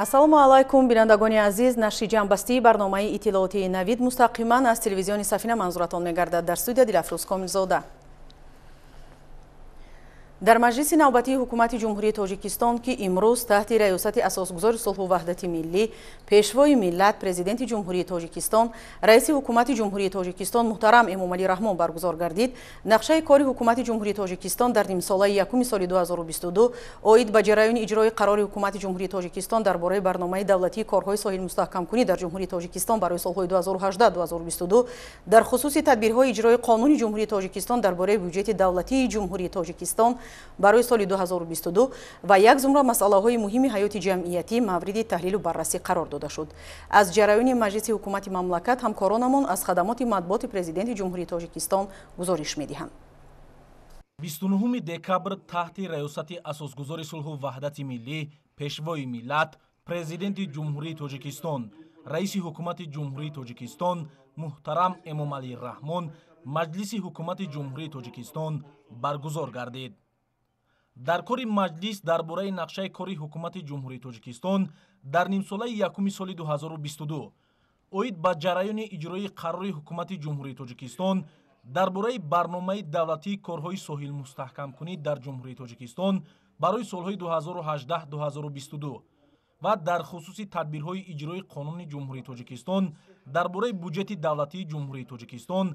Ассалому алайкум, бинандагони азиз. Нашри ҷамъбастии барномаи иттилоотии Навид мустақиман аз телевизиони Сафина манзуратон мегардад. Дар студия Дилафрӯз Комилзода. Дар маҷлиси навбатии ҳукумати Ҷумҳурии Тоҷикистон, ки имрӯз таҳти раёсати асосгузори сулҳу ваҳдати миллӣ, пешвои миллат, президенти Ҷумҳурии Тоҷикистон, раиси ҳукумати Ҷумҳурии Тоҷикистон муҳтарам Эмомалӣ Раҳмон баргузор гардид, нақшаи кори ҳукумати Ҷумҳурии Тоҷикистон дар нимсолаи якуми соли 2022 оид ба ҷараёни иҷрои қарори ҳукумати Ҷумҳурии Тоҷикистон дар бораи барномаи давлатии корҳои соҳилмустаҳкамкунӣ дар Ҷумҳурии Тоҷикистон барои солҳои 2018-2022, дар хусуси тадбирҳои иҷрои қонуни Ҷумҳурии Тоҷикистон дар бораи бюҷети давлатии Ҷумҳурии Тоҷикистон барои соли 2022 ва як зумра масъалаҳои муҳими ҳаёти ҷамъиятӣ мавриди таҳлилу баррасӣ қарор дода шуд. Аз ҷараёни маҷлиси ҳукумати мамлакат ҳамкоронамон аз хадамоти матбуоти президенти Ҷумҳурии Тоҷикистон гузориш медиҳанд. 29 декабр таҳти раёсати асосгузори сулҳу ваҳдати миллӣ, пешвои миллат, президенти Ҷумҳурии Тоҷикистон, раиси ҳукумати Ҷумҳурии Тоҷикистон муҳтарам Эмомалӣ Раҳмон маҷлиси ҳукумати Ҷумҳурии Тоҷикистон баргузор гардид. Дар кори маҷлис дар бораи нақшаи кори ҳукумати Ҷумҳурии Тоҷикистон дар нимсолаи якуми соли 2022 оид ба ҷараёни иҷрои қарори ҳукумати Ҷумҳурии Тоҷикистон дар бораи барномаи давлатии корҳои соҳилмустаҳкамкунӣ дар Ҷумҳурии Тоҷикистон барои солҳои 2018-2022 ва дар хусуси тадбирҳои иҷрои қонуни Ҷумҳурии Тоҷикистон дар бораи буҷети давлатии Ҷумҳурии Тоҷикистон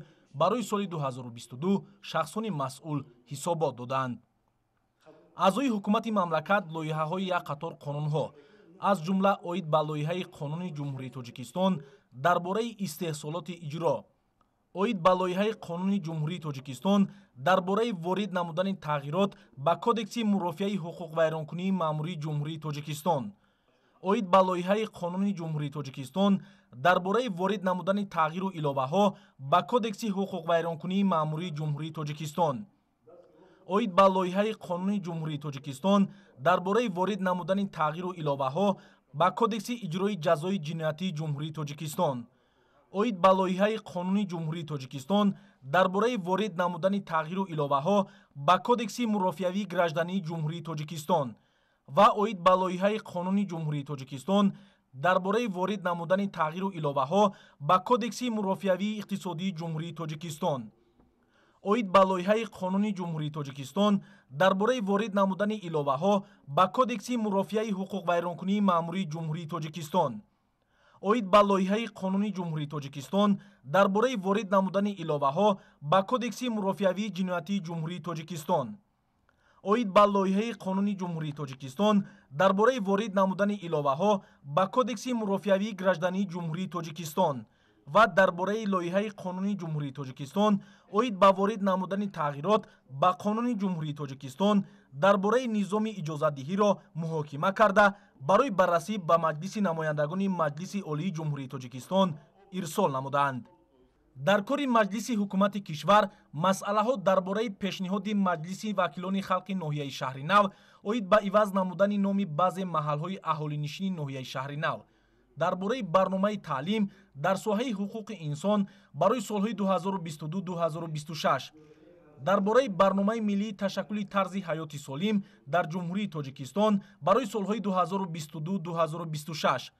барои соли 2022 шахсони масъул ҳисобот доданд. Аъзои ҳукумати мамлакат лоиҳаҳои як қатор қонунҳо, аз ҷумла оид ба лоиҳаи қонуни Ҷумҳурии Тоҷикистон дар бораи истеҳсолоти иҷро, оид ба лоиҳаи қонуни Ҷумҳурии Тоҷикистон дар бораи ворид намудани тағйирот ба Кодекси мурофиаи ҳуқуқвайронкунии маъмурии Ҷумҳурии Тоҷикистон, оид ба лоиҳаи қонуни Ҷумҳурии Тоҷикистон дар бораи ворид намудани тағйиру иловаҳо ба Кодекси ҳуқуқвайронкунии маъмурии Ҷумҳурии Тоҷикистон, оид ба лоиҳаи қонуни Ҷумҳурии Тоҷикистон дар бораи ворид намудани тағйиру иловаҳо ба Кодекси иҷрои ҷазои ҷиноятии Ҷумҳурии Тоҷикистон, оид ба лоиҳаи қонуни Ҷумҳурии Тоҷикистон дар бораи ворид намудани тағйиру иловаҳо ба Кодекси мурофиавии граждании Ҷумҳурии Тоҷикистон ва оид ба лоиҳаи қонуни Ҷумҳурии Тоҷикистон дар бораи ворид намудани тағйиру иловаҳо ба Кодекси мурофиавии иқтисодии Ҷумҳурии Тоҷикистон, оид ба лоиҳаи қонуни Ҷумҳурии Тоҷикистон дар бораи ворид намудани иловаҳо ба Кодекси мурофиаи ҳуқуқвайронкунии маъмурии Ҷумҳурии Тоҷикистон, оид ба лоиҳаи қонуни Ҷумҳурии Тоҷикистон дар бораи ворид намудани иловаҳо ба Кодекси мурофиавии ҷиноятии Ҷумҳурии Тоҷикистон, оид ба лоиҳаи қонуни Ҷумҳурии Тоҷикистон дар бораи ворид намудани иловаҳо ба Кодекси мурофиавии граждании Ҷумҳурии Тоҷикистон ва дар бораи лоиҳаи қонуни Ҷумҳурии Тоҷикистон оид ба ворид намудани тағйирот ба қонуни Ҷумҳурии Тоҷикистон дар бораи низоми иҷозатдиҳиро муҳокима карда барои баррасӣ ба Маҷлиси намояндагони Маҷлиси Олии Ҷумҳурии Тоҷикистон ирсол намуданд. Дар кори маҷлиси ҳукумати кишвар масъалаҳо дар бораи пешниҳоди Маҷлиси вакилони халқи ноҳияи Шаҳринав оид ба иваз намудани номи баъзе маҳалҳои аҳолинишини ноҳияи Шаҳринав, дар бораи барномаи таълим дар соҳаи ҳуқуқи инсон барои солҳои 2022-2026, дар бораи барномаи миллии ташаккули тарзи ҳаёти солим дар Ҷумҳурии Тоҷикистон барои солҳои 2022-2026,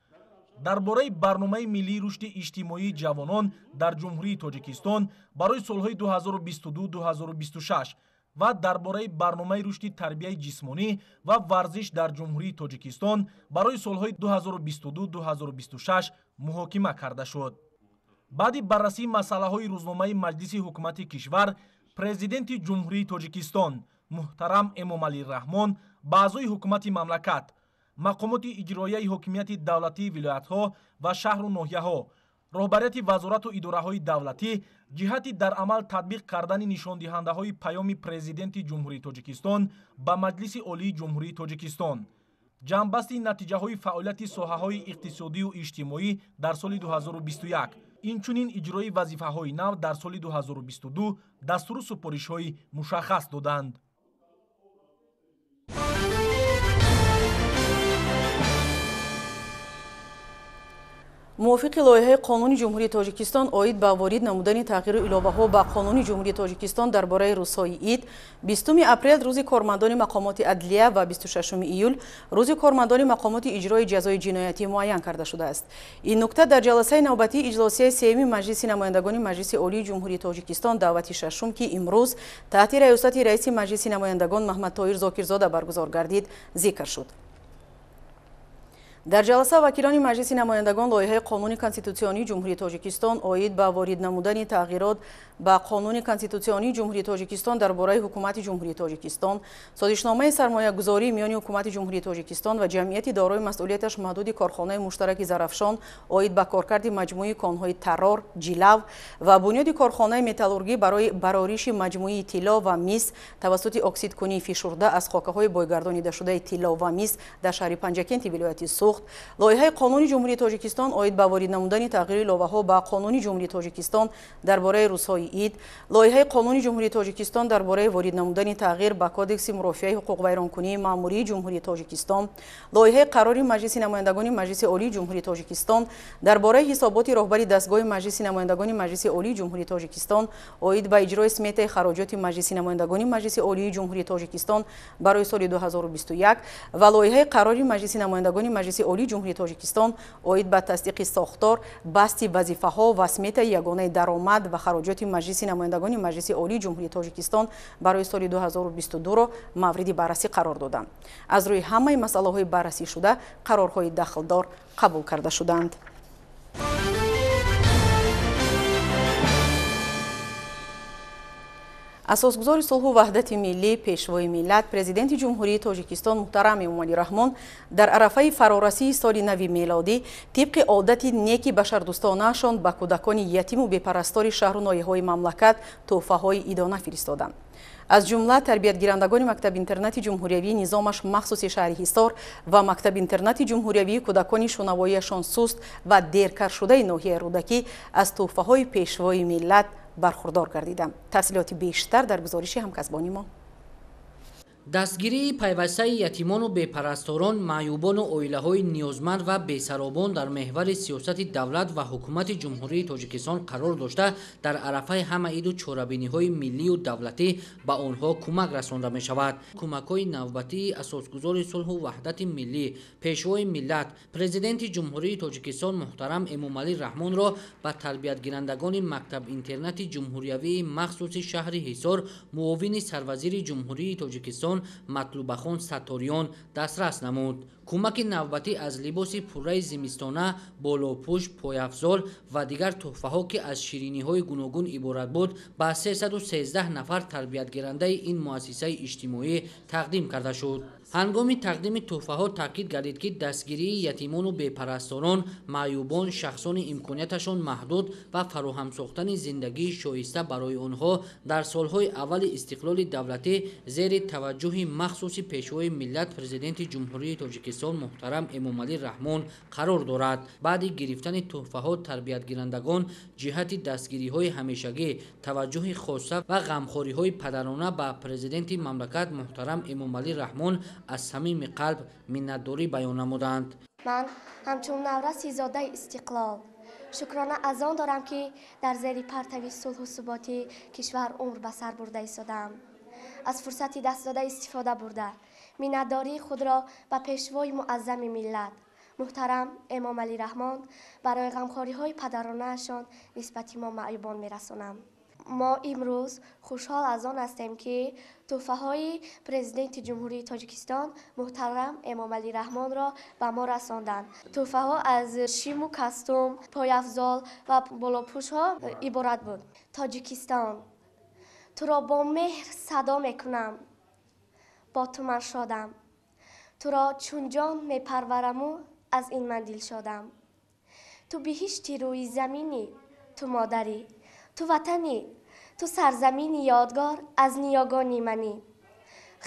дар бораи барномаи миллии рушди иҷтимоии ҷавонон дар Ҷумҳурии Тоҷикистон барои солҳои 2022-2026 ва дар бораи барномаи рушди тарбияи ҷисмонӣ ва варзиш дар Ҷумҳурии Тоҷикистон барои солҳои 2022-2026 муҳокима карда шуд. Баъди баррасии масъалаҳои рӯзномаи Маҷлиси ҳукумати кишвар, президенти Ҷумҳурии Тоҷикистон муҳтарам Эмомалӣ Раҳмон ба аъзои ҳукумати мамлакат, мақомоти иҷроияи ҳокимияти давлатии вилоятҳо ва шаҳру ноҳияҳо, роҳбарияти вазорату идораҳои давлатӣ ҷиҳати дар амал татбиқ кардани нишондиҳандаҳои паёми президенти Ҷумҳурии Тоҷикистон ба Маҷлиси Олии Ҷумҳурии Тоҷикистон, ҷамъбасти натиҷаҳои фаъолияти соҳаҳои иқтисодию иҷтимоӣ дар соли 2021, инчунин иҷрои вазифаҳои нав дар соли 2022 дастуру супоришҳои мушаххас доданд. Мувофиқи лоиҳаи Қонуни Ҷумҳурии Тоҷикистон оид ба ворид намудани тағйиру иловаҳо ба Қонуни Ҷумҳурии Тоҷикистон дар бораи рӯзҳои ид, 20 апрел рӯзи кормандони мақомоти адлия ва 26 июл рӯзи кормандони мақомоти иҷрои ҷазои ҷиноятӣ муайян карда шудааст. Ин нукта дар ҷаласаи навбатии иҷлосияи сеюми Маҷлиси намояндагони Маҷлиси Олии Ҷумҳурии Тоҷикистон даъвати шашум, ки имрӯз таҳти раёсати раиси Маҷлиси намояндагон Маҳмадтоир Зокирзода баргузор гардид, зикр шуд. Дар ҷаласа вакилони Маҷлиси намояндагон лоиҳаи Қонуни Конститутсионии Ҷумҳурии Тоҷикистон оид ба ворид намудани тағйирот ба Қонуни Конститутсионии Ҷумҳурии Тоҷикистон дар бораи Ҳукумати Ҷумҳурии Тоҷикистон, созишномаи сармоягузорӣ миёни Ҳукумати Ҷумҳурии Тоҷикистон ва ҷамъияти дорои масъулияташ маҳдуди корхонаи муштараки Зарафшон оид ба коркарди маҷмӯи конҳои Тарор, Ҷилав ва бунёди корхонаи металлургӣ барои барориши маҷмӯи тилло ва мис тавассути оксидкунии фишурда аз хокаҳои бойгардонидашудаи тилло ва мис дар шаҳри Панҷакенти вилояти Суғд, лоиҳаи Қонуни Ҷумҳурии Тоҷикистон оид ба ворид намудани тағйиру иловаҳо ба Қонуни Ҷумҳурии Тоҷикистон дар бораи рӯзҳои ид, лоиҳаи Қонуни Ҷумҳурии Тоҷикистон дар бораи ворид намудани тағйир ба Кодекси мурофиаи ҳуқуқвайронкунии маъмурии Ҷумҳурии Тоҷикистон, лоиҳаи қарори Маҷлиси намояндагони Маҷлиси Олии Ҷумҳурии Тоҷикистон дар бораи ҳисоботи роҳбари дастгоҳи Маҷлиси намояндагони Маҷлиси Олии Ҷумҳурии Тоҷикистон оид ба иҷрои сметаи хароҷоти Маҷлиси намояндагони Маҷлиси Олии Ҷумҳурии Тоҷикистон барои соли 2021 ва лоиҳаи қарори Маҷлиси намояндагони Маҷлиси Олии Ҷумҳурии Тоҷикистон оид ба тасдиқи сохтор, басти вазифаҳо ва сметаи ягонаи даромад ва хароҷоти Маҷлиси намояндагони Маҷлиси Олии Ҷумҳурии Тоҷикистон барои соли 2022-ро мавриди баррасӣ қарор доданд. Аз рӯи ҳамаи масъалаҳои баррасӣ шуда қарорҳои дахлдор қабул карда шуданд. Асосгузори сулҳу ваҳдати миллӣ, Пешвои миллат, Президенти Ҷумҳурии Тоҷикистон муҳтарам Эмомалӣ Раҳмон дар арафаи фарорасии соли нави мелодӣ тибқи одати неки башардӯстонаашон ба кӯдакони ятиму бепарастори шаҳру ноҳияҳои мамлакат тӯҳфаҳои идона фиристоданд. Аз ҷумла тарбиятгирандагони мактаби-интернати ҷумҳуриявии низомаш махсуси шаҳри Ҳисор ва мактаби-интернати ҷумҳуриявии кӯдакони шунавоияшон суст ва деркаршудаи ноҳияи Рӯдакӣ аз тӯҳфаҳои Пешвои миллат бархурдор гардиданд. Тафсилоти бештар дар гузориши ҳамкасбони мо. Дастгирии пайвастаи ятимону бепарасторон, маъюбону оилаҳои ниёзманд ва бесаробон дар меҳвари сиёсати давлат ва ҳукумати Ҷумҳурии Тоҷикистон қарор дошта, дар арафаи ҳама иду чорабиниҳои миллию давлатӣ ба онҳо кӯмак расонда мешавад. Кӯмакҳои навбатии асосгузори сулҳу ваҳдати миллӣ, Пешвои миллат, Президенти Ҷумҳурии Тоҷикистон муҳтарам Эмомалӣ Раҳмонро ба тарбиятгирандагони мактаб-интернати ҷумҳуриявии махсуси шаҳри Ҳисор муовини сарвазири Ҷумҳурии Тоҷикистон Матлубахон Сатториён дастрас намуд. Кӯмаки навбатӣ аз либоси пурраи зимистона, болопӯш, пойафзол ва дигар тӯҳфаҳо, ки аз шириниҳои гуногун иборат буд, ба 313 нафар тарбиятгирандаи ин муассисаи иҷтимоӣ тақдим карда шуд. Ҳангоми тақдими тӯҳфаҳо таъкид гардид, ки дастгирии ятимону бепарасторон, маъюбон, шахсони имконияташон маҳдуд ва фароҳам сохтани зиндагии шоиста барои онҳо дар солҳои аввали истиқлоли давлатӣ зери таваҷҷӯҳи махсуси Пешвои миллат, Президенти Ҷумҳурии Тоҷикистон муҳтарам Эмомалӣ Раҳмон қарор дорад. Баъди гирифтани тӯҳфаҳо тарбиятгирандагон ҷиҳати дастгириҳои ҳамешагӣ, таваҷҷӯҳи хоса ва ғамхориҳои падарона ба президенти мамлакат муҳтарам Эмомалӣ Раҳмон аз самими қалб миннатдорӣ баён намуданд. Ман ҳамчун навраси зодаи истиқлол шукрона аз он дорам, ки дар зери партави сулҳу суботи кишвар умр ба сар бурда истодаам. Аз фурсати дастдода истифода бурда, миннатдории худро ба Пешвои муаззами миллат муҳтарам Эмомалӣ Раҳмон барои ғамхориҳои падаронаашон нисбати мо маъюбон мерасонам. Мо имрӯз хушҳол аз он ҳастем, ки тӯҳфаҳои Президенти Ҷумҳурии Тоҷикистон муҳтарам Эмомалӣ Раҳмонро ба мо расонданд. Тӯҳфаҳо аз шиму кастум, пойафзол ва болопӯшҳо иборат буд. Тоҷикистон, туро бо меҳр садо мекунам, бо ту ман шодам, туро чун ҷон мепарвараму аз ин ман дилшодам. Ту биҳишти рӯи заминӣ, ту модарӣ, ту ватанӣ, ту сарзамини ёдгор аз ниёгони манӣ.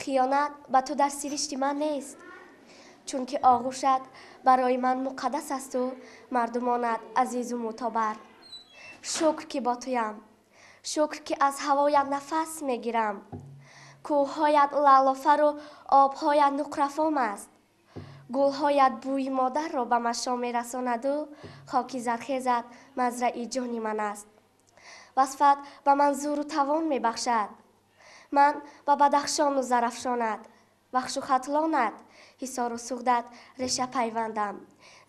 Хиёнат ба ту дар сиришти ман нест, чунки оғӯшат барои ман муқаддас асту мардумонат азизу мӯътобар. Шукр, ки бо туям, шукр, ки аз ҳавоят нафас мегирам. Кӯҳҳоят лаълофару обҳоят нуқрафом аст. Гулҳоят бӯи модарро ба машом мерасонаду хоки зархезат мазраи ҷони ман аст. Васфат ба ман зӯру тавон мебахшад. Ман ба Бадахшону Зарафшонат, Вахшу Хатлонат, Ҳисору Суғдат реша пайвандам.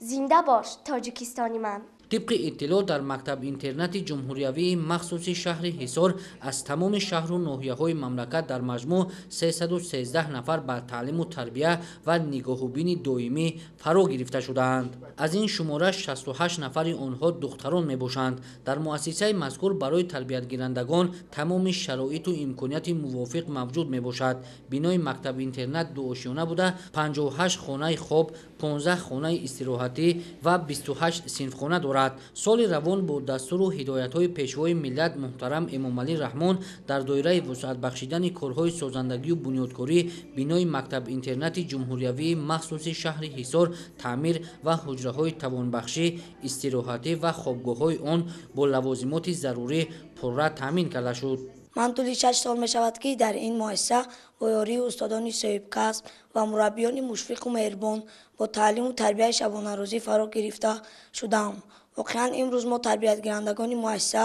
Зинда бош, Тоҷикистони ман! Тибқи иттилоъ, дар мактаб-интернати ҷумҳуриявии махсуси шаҳри Ҳисор аз тамоми шаҳру ноҳияҳои мамлакат дар маҷмӯъ 313 нафар ба таълиму тарбия ва нигоҳубини доимӣ фаро гирифта шудаанд. Аз ин шумора 68 нафари онҳо духтарон мебошанд. Дар муассисаи мазкур барои тарбиятгирандагон тамоми шароиту имконияти мувофиқ мавҷуд мебошад. Бинои мактаб-интернат дуошёна буда, 58 хонаи хоб, 15 хонаи истироҳатӣ ва 28 синфхона дорад. Соли равон бо дастуру ҳидоятҳои Пешвои миллат муҳтарам Эмомалӣ Раҳмон дар доираи вусъат бахшидани корҳои созандагию бунёдкорӣ бинои мактаб-интернати ҷумҳуриявии махсуси шаҳри Ҳисор таъмир ва ҳуҷраҳои тавонбахшӣ, истироҳатӣ ва хобгоҳҳои он бо лавозимоти зарурӣ пурра таъмин карда шуд. Ман тӯли 6 сол мешавад, ки дар ин муассиса бо ёрии устодони соҳибкасб ва мураббиёни мушфиқу меҳрибон бо таълиму тарбияи шабонарӯзӣ фаро гирифта шудаам. Воқеан, имрӯз мо тарбиятгирандагони муассиса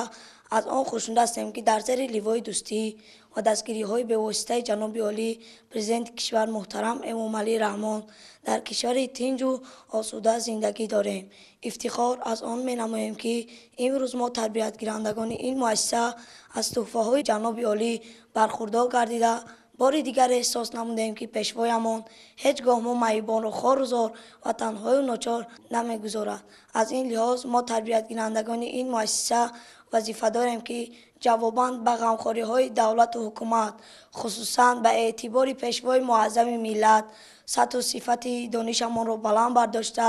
аз он хушнуд ҳастем, ки дар зери ливои дӯстӣ ва дастгириҳои бевоситаи ҷаноби олӣ, президенти кишвар муҳтарам Эмомалӣ Раҳмон дар кишвари тинҷу осуда зиндагӣ дорем. Ифтихор аз он менамоем, ки имрӯз мо тарбиятгирандагони ин муассиса аз туҳфаҳои ҷаноби олӣ бархурдор гардида, бори дигар эҳсос намудем, ки пешвоямон ҳеҷ гоҳ мо маъюбонро хору зор ва танҳою ночор намегузорад. Аз ин лиҳоз мо тарбиятгирандагони ин муассиса вазифа дорем, ки ҷавобан ба ғамхориҳои давлату ҳукумат, хусусан ба эътибори пешвои муаззами миллат, сатҳу сифати донишамонро баланд бардошта,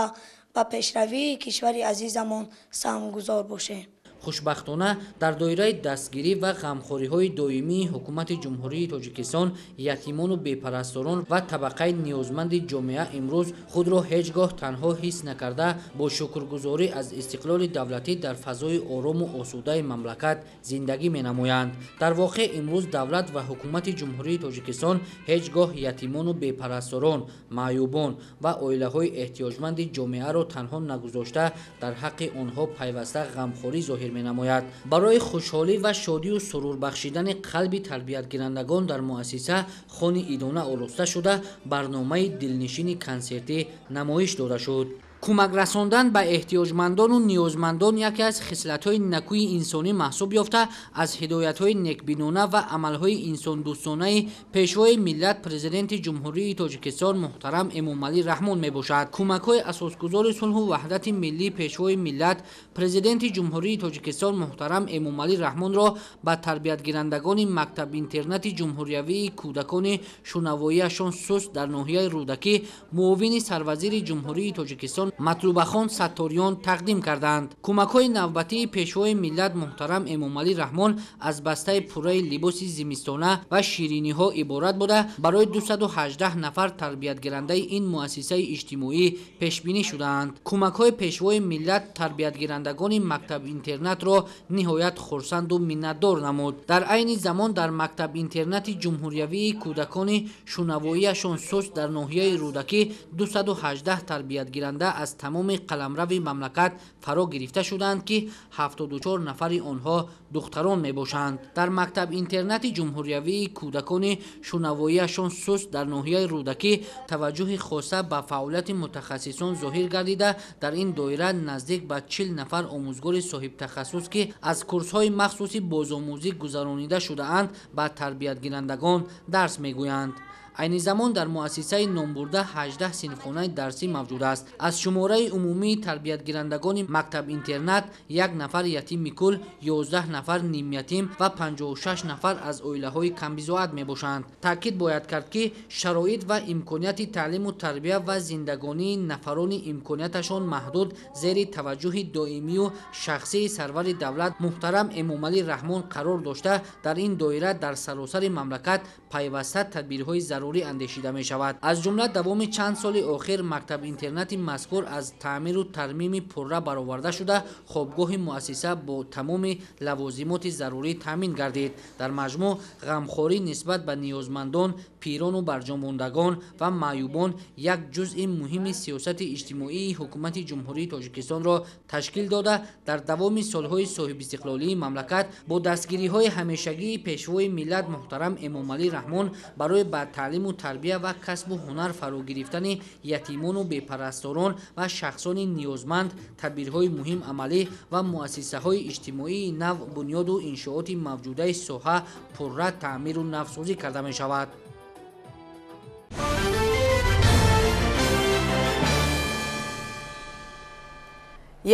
ба пешравии кишвари азизамон саҳмгузор бошем. Хушбахтона, дар доираи дастгирӣ ва ғамхориҳои доимии ҳукумати Ҷумҳурии Тоҷикистон ятимону бепарасторон ва табақаи ниёзманди ҷомеа имрӯз худро ҳеҷ гоҳ танҳо ҳис накарда, бо шукргузорӣ аз истиқлоли давлатӣ дар фазои орому осудаи мамлакат зиндагӣ менамоянд. Дар воқеъ, имрӯз давлат ва ҳукумати Ҷумҳурии Тоҷикистон ҳеҷ гоҳ ятимону бепарасторон, маъюбон ва оилаҳои эҳтиёҷманди ҷомеаро танҳо нагузошта, дар ҳаққи онҳо пайваста ғамхорӣ зоҳир менамояд. Барои хушҳолӣ ва шодию сурур бахшидани қалби тарбиятгирандагон дар муассиса хони идона ороста шуда, барномаи дилнишини консертӣ намоиш дода шуд. Кӯмак расондан ба эҳтиёҷмандону ниёзмандон яке аз хислатҳои накӯи инсонӣ маҳсуб ёфта, аз ҳидоятҳои некбинона ва амалҳои инсондӯстонаи Пешвои миллат, Президенти Ҷумҳурии Тоҷикистон муҳтарам Эмомалӣ Раҳмон мебошад. Кӯмакҳои асосгузори сулҳу ваҳдати миллӣ, Пешвои миллат, Президенти Ҷумҳурии Тоҷикистон муҳтарам Эмомалӣ Раҳмонро ба тарбиятгирандагони мактаб-интернати ҷумҳуриявии кӯдакони шунавоияшон суст дар ноҳияи Рӯдакӣ муовини сарвазири Ҷумҳурии Тоҷикистон Матлубахон Сатториён тақдим карданд. Кӯмакҳои навбатии Пешвои миллат муҳтарам Эмомалӣ Раҳмон аз бастаи пурраи либоси зимистона ва шириниҳо иборат буда, барои 218 нафар тарбиятгирандаи ин муассисаи иҷтимоӣ пешбинӣ шудаанд. Кӯмакҳои Пешвои миллат тарбиятгирандагони мактаб-интернатро ниҳоят хурсанду миннатдор намуд. Дар айни замон дар мактаб-интернати ҷумҳуриявии кӯдакони шунавоияшон суст дар ноҳияи Рӯдакӣ 218 тарбиятгиранда аз тамоми қаламрави мамлакат фаро гирифта шудаанд, ки 74 нафари онҳо духтарон мебошанд. Дар мактаб-интернати ҷумҳуриявии кӯдакони шунавоияшон суст дар ноҳияи Рӯдакӣ таваҷҷӯҳи хоса ба фаъолияти мутахассисон зоҳир гардида, дар ин доира наздик ба 40 нафар омӯзгори соҳибтахассус, ки аз курсҳои махсуси бозомӯзӣ гузаронида шудаанд, ба тарбиятгирандагон дарс мегӯянд. Айни замон дар муассисаи номбурда 18 синфхонаи дарсӣ мавҷуд аст. Аз шумораи умумии тарбиятгирандагони мактаб-интернат 1 нафар ятими кул, 11 нафар нимятим ва 56 нафар аз оилаҳои камбизоат мебошанд. Таъкид бояд кард, ки шароит ва имконияти таълиму тарбия ва зиндагонии нафарони имконияташон маҳдуд зери таваҷҷӯҳи доимию шахсии сарвари давлат муҳтарам Эмомалӣ Раҳмон қарор дошта, дар ин доира дар саросари мамлакат пайваста тадбирҳои зарурӣ зарурӣ андешида мешавад. Аз ҷумла давоми чанд соли охир мактаб-интернати мазкур аз таъмиру тармими пурра бароварда шуда, хобгоҳи муассиса бо тамоми лавозимоти зарурӣ таъмин гардид. Дар маҷмӯъ ғамхорӣ нисбат ба ниёзмандон, пирону барҷомондагон ва маъюбон як ҷузъи муҳими сиёсати иҷтимоии ҳукумати Ҷумҳурии Тоҷикистонро ташкил дода, дар давоми солҳои соҳибистиқлолии мамлакат бо дастгириҳои ҳамешагии Пешвои миллат муҳтарам Эмомалӣ Раҳмон барои ба таълиму тарбия ва касбу ҳунар фаро гирифтани ятимону бепарасторон ва шахсони ниёзманд тадбирҳои муҳим амалӣ ва муассисаҳои иҷтимоии нав бунёду иншооти мавҷудаи соҳа пурра таъмиру навсозӣ карда мешавад.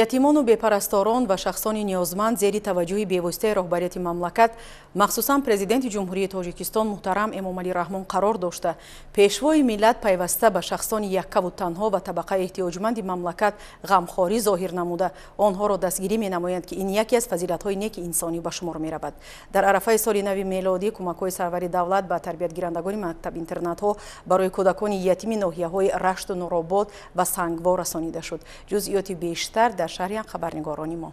Ятимону бепарасторон ва шахсони ниёзманд зери таваҷҷӯҳи бевоситаи роҳбарияти мамлакат, махсусан Президенти Ҷумҳурии Тоҷикистон муҳтарам Эмомалӣ Раҳмон қарор дошта, Пешвои миллат пайваста ба шахсони яккаву танҳо ва табақаи эҳтиёҷманди мамлакат ғамхорӣ зоҳир намуда, онҳоро дастгирӣ менамоянд, ки ин яке аз фазилатҳои неки инсонӣ ба шумор меравад. Дар арафаи соли нави мелодӣ кӯмакҳои сарвари давлат ба тарбиятгирандагони мактаб-интернатҳо барои кӯдакони ятими ноҳияҳои Рашту Нуробод ва Сангвор расонида шуд. Ҷузъиёти бештар дар шаҳри хабарнигорони мо.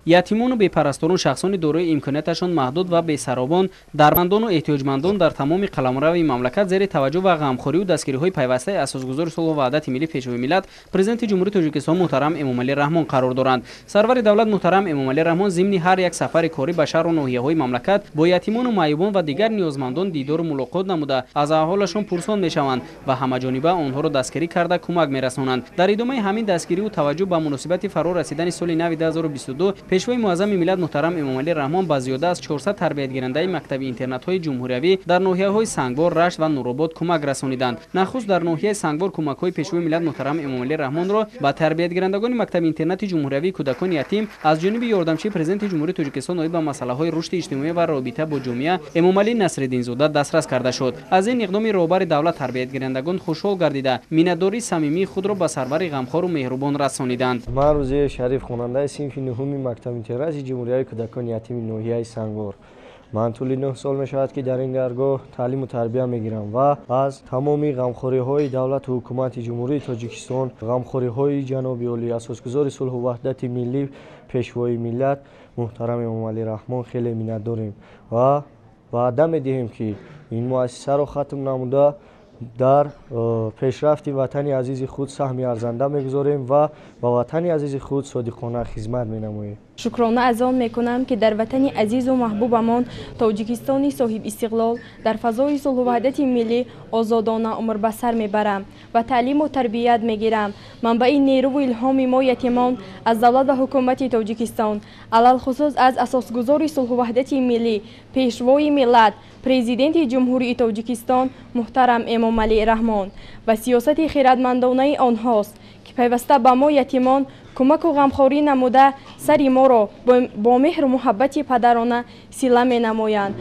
Ятимону бепарасторон, шахсони дорои имконияташон маҳдуд ва бесаробон, дармандону эҳтиёҷмандон дар тамоми қаламрави мамлакат зери таваҷҷӯҳ ва ғамхориву дастгириҳои пайвастаи асосгузори сулҳу ваҳдати миллӣ, Пешвои миллат, Президенти Ҷумҳурии Тоҷикистон муҳтарам Эмомалӣ Раҳмон қарор доранд. Сарвари давлат муҳтарам Эмомалӣ Раҳмон зимни ҳар як сафари корӣ ба шаҳру ноҳияҳои мамлакат бо ятимону маъюбон ва дигар ниёзмандон дидору мулоқот намуда, аз аҳволашон пурсон мешаванд ва ҳамаҷониба онҳоро дастгирӣ карда кӯмак мерасонанд. Дар идомаи ҳамин дастгириву таваҷҷӯҳ ба муносибати фаро расидани соли нави 2022 Пешвои муаззами миллат муҳтарам Эмомалӣ Раҳмон ба зиёда аз 400 тарбиятгирандаи мактаби интернатҳои ҷумҳуриявӣ дар ноҳияҳои Сангвор, Рашт ва Нуробод кӯмак расониданд. Нахуст дар ноҳияи Сангвор кӯмакҳои Пешвои миллат муҳтарам Эмомалӣ Раҳмонро ба тарбиятгирандагони мактаби интернати ҷумҳуриявии кӯдакони ятим аз ҷониби ёрдамчии Президенти Ҷумҳурии Тоҷикистон оид ба масъалаҳои рушди иҷтимоӣ ва робита бо ҷомеа Эмомалӣ Насриддинзода дастрас карда шуд. Аз ин иқдоми роҳбари давлат тарбиятгирандагон хушҳол гардида, миннатдории самимии худро ба сарвари ғамхору меҳрубон расониданд. Ман Рӯзияи Шариф, хонандаи синфи нуҳуми мактаби интернати ҷумҳуриявии кӯдакони ятими ноҳияи Сангвор. Ман тӯли 9 сол мешавад, ки дар ин даргоҳ таълиму тарбия мегирам ва аз тамоми ғамхориҳои давлату ҳукумати Ҷумҳурии Тоҷикистон, ғамхориҳои ҷаноби олӣ, асосгузори сулҳу ваҳдати миллӣ, Пешвои миллат муҳтарам Эмомалӣ Раҳмон хеле миннатдорем ва ваъда медиҳем, ки ин муассисаро хатм намуда дар пешрафти ватани азизи худ саҳми арзанда мегузорем ва ба ватани азизи худ содиқона хизмат менамоем. Шукрона аз он мекунам, ки дар ватани азизу маҳбубамон Тоҷикистони соҳибистиқлол дар фазои сулҳу ваҳдати миллӣ озодона умр ба сар мебарам ва таълиму тарбият мегирам. Манбаи нерӯву илҳоми мо ятимон аз давлат ва ҳукумати Тоҷикистон, алалхусус аз асосгузори сулҳу ваҳдати миллӣ, Пешвои миллат, Президенти Ҷумҳурии Тоҷикистон муҳтарам Эмомалӣ Раҳмон ва сиёсати хиратмандонаи онҳост, ки пайваста ба мо ятимон кӯмаку ғамхорӣ намуда, сари моро бо меҳру муҳаббати падарона сила менамоянд.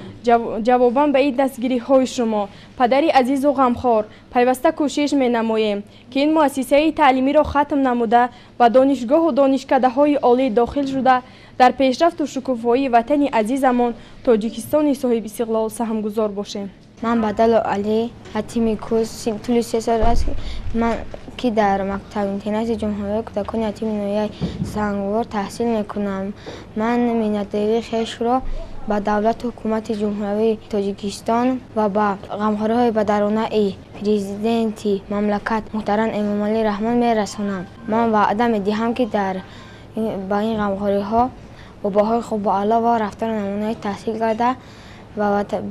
Ҷавобан ба ин дастгириҳои шумо, падари азизу ғамхор, пайваста кӯшиш менамоем, ки ин муассисаи таълимиро хатм намуда, ба донишгоҳу донишкадаҳои олӣ дохил шуда, дар пешрафту шукуфоии ватани азизамон Тоҷикистони соҳибистиқлол саҳмгузор бошем. Ман Бадалу Алӣ, ятими кӯз, тӯли 3 сол аст, ман ки дар мактаби-интернати ҷумҳуриявии кӯдакони ятими ноҳияи Сангвор таҳсил мекунам. Ман миннатдории хешро ба давлату ҳукумати Ҷумҳуриявии Тоҷикистон ва ба ғамхориҳои падаронаи Президенти мамлакат муҳтарам Эмомалӣ Раҳмон мерасонам. Ман ваъда медиҳам, ки ба ин ғамхориҳо бо баҳои хуб ба аъло ва рафтану намунаи таҳсил карда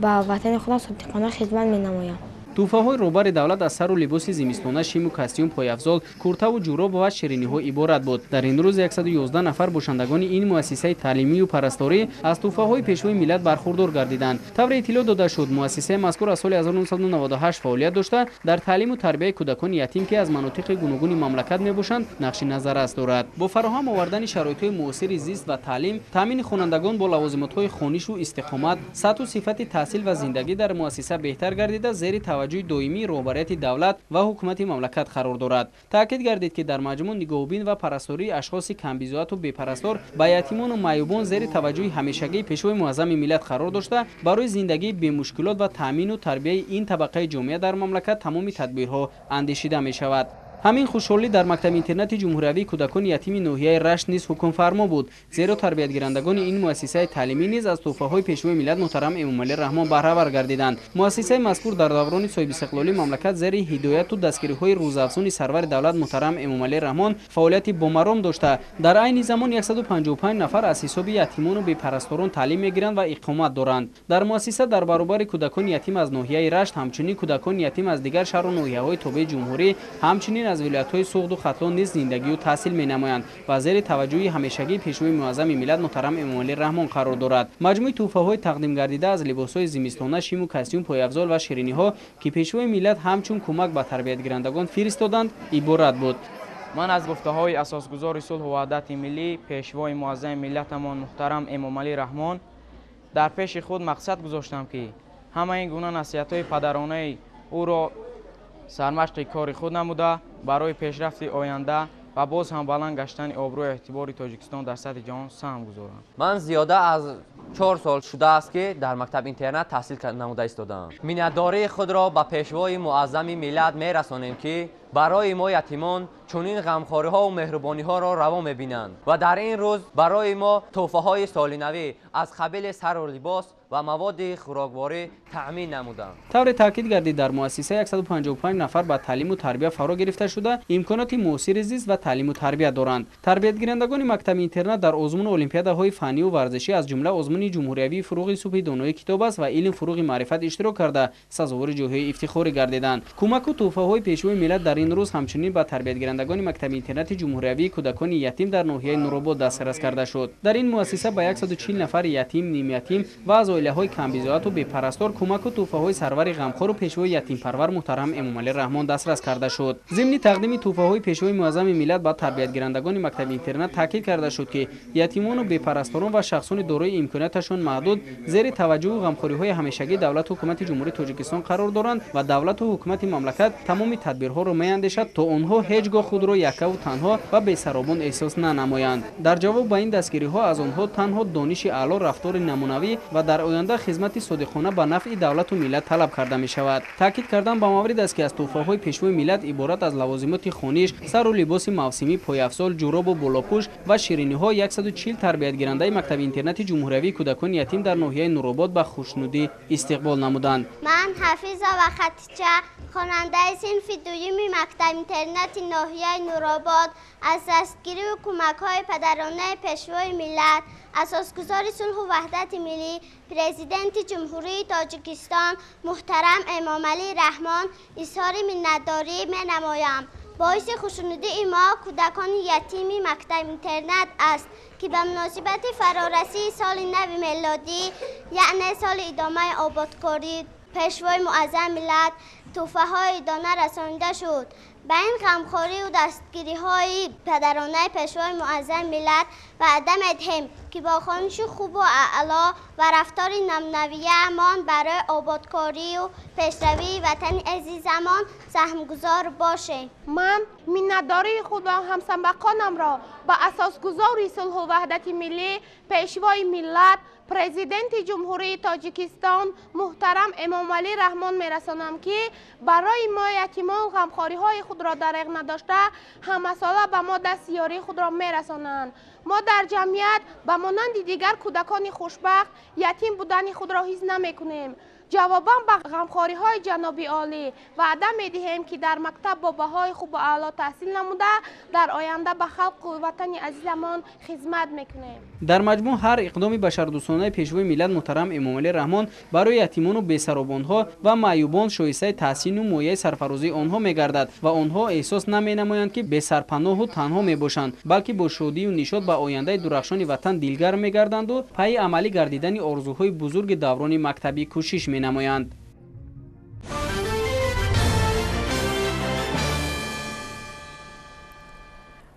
ба ватани худам содиқона хизмат менамоям. Тӯҳфаҳои роҳбари давлат аз сару либоси зимистона, шиму костюм, пойафзол, куртаву ҷуроб ва шириниҳо иборат буд. Дар ин рӯз 111 нафар бошандагони ин муассисаи таълимию парасторӣ аз тӯҳфаҳои Пешвои миллат бархурдор гардиданд. Тавре иттилоъ дода шуд, муассисаи мазкур аз соли 1998 фаъолият дошта, дар таълиму тарбияи кӯдакони ятим, ки аз манотиқи гуногуни мамлакат мебошанд, нақши назаррас дорад. Бо фароҳам овардани шароитҳои муосири зист ва таълим, таъмини хонандагон бо лавозимотҳои хонишу истиқомат, сатҳу сифати таҳсил ва зиндагӣ дар муассиса беҳтар гардида, зери таваҷҷӯҳи доимии роҳбарияти давлат ва ҳукумати мамлакат қарор дорад. Таъкид гардид, ки дар маҷмӯъ нигоҳубин ва парастории ашхоси камбизоату бепарастор ба ятимону маъюбон зери таваҷҷӯҳи ҳамешагии Пешвои муаззами миллат қарор дошта, барои зиндагии бемушкилот ва таъмину тарбияи ин табақаи ҷомеа дар мамлакат тамоми тадбирҳо андешида мешавад. Ҳамин хушҳолӣ дар мактаби-интернати ҷумҳуриявии кӯдакони ятими ноҳияи Рашт низ ҳукмфармо буд, зеро тарбиятгирандагони ин муассисаи таълимӣ низ аз тӯҳфаҳои Пешвои миллат муҳтарам Эмомалӣ Раҳмон баҳравар гардиданд. Муассисаи мазкур дар даврони соҳибистиқлолии мамлакат зери ҳидояту дастгириҳои рӯзафзуни сарвари давлат муҳтарам Эмомалӣ Раҳмон фаъолияти бомаром дошта, дар айни замон 155 нафар аз ҳисоби ятимону бепарасторон таълим мегиранд ва иқомат доранд. Дар муассиса дар баробари кӯдакони ятим аз ноҳияи Рашт, ҳамчунин кӯдакони ятим аз дигар шаҳру ноҳияҳои тобеи ҷумҳурӣ, ҳамчунин аз вилоятҳои Суғду Хатлон низ зиндагию таҳсил менамоянд ва зери таваҷҷӯҳи ҳамешагии Пешвои муаззами миллат муҳтарам Эмомалӣ Раҳмон қарор дорад. Маҷмӯи тӯҳфаҳои тақдим гардида аз либосҳои зимистона, шиму костюм, пойафзол ва шириниҳо, ки Пешвои миллат ҳамчун кӯмак ба тарбиятгирандагон фиристоданд, иборат буд. Ман аз гуфтаҳои асосгузори сулҳу ваҳдати миллӣ, Пешвои муаззами миллатамон муҳтарам Эмомалӣ Раҳмон дар пеши худ мақсад гузоштам, ки ҳама ин гуна насиҳатҳои падаронаи ӯро сармашқи кори худ намуда, барои пешрафти оянда ва боз ҳам баланд гаштани обрӯи эътибори Тоҷикистон дар сатҳи ҷаҳон саҳм гузорам. Ман зиёда аз 4 сол шудааст, ки дар мактаб-интернат таҳсил намуда истодаам. Миннатдории худро ба Пешвои муаззами миллат мерасонем, ки барои мо ятимон чунин ғамхориҳову меҳрубониҳоро раво мебинанд ва дар ин рӯз барои мо тӯҳфаҳои солинавӣ аз қабили сару либос ва маводи хӯрокворӣ таъмин намуданд. Тавре таъкид гардид, дар муассиса 155 нафар ба таълиму тарбия фаро гирифта шуда, имконоти муосири зист ва таълиму тарбия доранд. Тарбиятгирандагони мактаби-интернат дар озмуну олимпиадаҳои фанниву варзишӣ, аз ҷумла озмуни ҷумҳуриявии «Фуруғи субҳи донои китоб аст» ва «Илм фуруғи маърифат» иштирок карда, сазовори ҷойҳои ифтихорӣ гардиданд. Кӯмаку тӯҳфаҳои Пешвои миллат дар ин рӯз ҳамчунин ба тарбиятгирандагони мактаби-интернати ҷумҳуриявии кӯдакони ятим дар ноҳияи Нуробод дастрас карда шуд. Дар ин муассиса ба 140 нафар ятим, нимятим ва аз оилаҳои камбизоату бепарастор кӯмаку тӯҳфаҳои сарвари ғамхору Пешвои ятимпарвар муҳтарам Эмомалӣ Раҳмон дастрас карда шуд. Зимни тақдими тӯҳфаҳои Пешвои муаззами миллат ба тарбиятгирандагони мактаби-интернат таъкид карда шуд, ки ятимону бепарасторон ва шахсони дорои имконияташон маҳдуд зери таваҷҷӯҳу ғамхориҳои ҳамешагии давлату ҳукумати Ҷумҳурии Тоҷикистон қарор доранд ва давлату ҳукумати мамлакат тамоми тадбирҳоро меандешад, то онҳо ҳеҷ гоҳ худро яккаву танҳо ва бесаробон эҳсос нанамоянд. Дар ҷавоб ба ин дастгириҳо аз онҳо танҳо дониши аъло, рафтори намунавӣ ва дар оянда хизмати содиқона ба нафъи давлату миллат талаб карда мешавад. Таъкид кардан ба маврид аст, ки аз тӯҳфаҳои Пешвои миллат иборат аз лавозимоти хониш, сару либоси мавсимӣ, пойафзол, ҷуробу болопӯш ва шириниҳо 140 тарбиятгирандаи мактаби-интернати ҷумҳуриявии кӯдакони ятим дар ноҳияи Нуробод ба хушнудӣ истиқбол намуданд. Ман Ҳафизова Хатича, хонандаи синфи дуюми мактаб-интернати ноҳияи Нуробод, аз дастгириву кӯмакҳои падаронаи Пешвои миллат, асосгузори сулҳу ваҳдати миллӣ, Президенти Ҷумҳурии Тоҷикистон муҳтарам Эмомалӣ Раҳмон изҳори миннатдорӣ менамоям. Боиси хушнудии мо, кӯдакони ятими мактаб-интернат аст, ки ба муносибати фарорасии соли нави мелодӣ, яъне соли идомаи ободкорӣ, Пешвои муаззами миллат тӯҳфаҳои дона расонида шуд. Ба ин ғамхориву дастгириҳои падаронаи Пешвои муаззами миллат ваъда медиҳем, ки бо хониши хубу аъло ва рафтори намунавиямон барои ободкорию пешравии ватани азизамон саҳмгузор бошем. Ман миннатдории худ ва ҳамсабақонамро ба асосгузори сулҳу ваҳдати миллӣ, Пешвои миллат, Президенти Ҷумҳурии Тоҷикистон муҳтарам Эмомалӣ Раҳмон мерасонам, ки барои мо ятимон ғамхориҳои худро дареғ надошта, ҳамасола ба мо дасти ёрии худро мерасонанд. Мо дар ҷамъият ба монанди дигар кӯдакони хушбахт ятим будани худро ҳис намекунем. Ҷавобан ба ғамхориҳои ҷаноби олӣ ваъда медиҳем, ки дар мактаб бо баҳои хубу аъло таҳсил намуда, дар оянда ба халқу ватани азизамон хизмат мекунем. Дар маҷмӯъ ҳар иқдоми башардӯстонаи Пешвои миллат муҳтарам Эмомалӣ Раҳмон барои ятимону бесаробонҳо ва маъюбон шоистаи таҳсину мояи сарфарозии онҳо мегардад ва онҳо эҳсос наменамоянд, ки бесарпаноҳу танҳо мебошанд, балки бо шодию нишод ба ояндаи дурахшони ватан дилгарм мегарданду пайи амалӣ гардидани орзуҳои бузурги даврони мактабӣ кӯшиш менамоянд.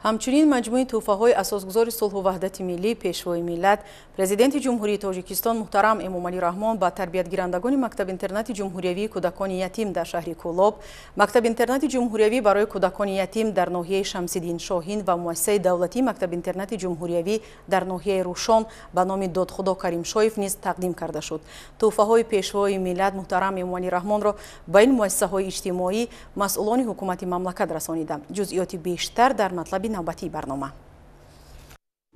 Ҳамчунин маҷмӯи тӯҳфаҳои асосгузори сулҳу ваҳдати миллӣ, Пешвои миллат, Президенти Ҷумҳурии Тоҷикистон муҳтарам Эмомалӣ Раҳмон ба тарбиятгирандагони мактаб-интернати ҷумҳуриявии кӯдакони ятим дар шаҳри Кӯлоб, мактаб-интернати ҷумҳуриявӣ барои кӯдакони ятим дар ноҳияи Шамсиддин Шоҳин ва муассисаи давлатии мактаб-интернати ҷумҳуриявӣ дар ноҳияи Рӯшон ба номи Додхудо Каримшоев низ тақдим карда шуд. Тӯҳфаҳои Пешвои миллат муҳтарам Эмомалӣ Раҳмонро ба ин муассисаҳои иҷтимоӣ масъулони ҳукумати мамлакат расониданд. Ҷузъиёти бештар дар матлаби навбатии барнома.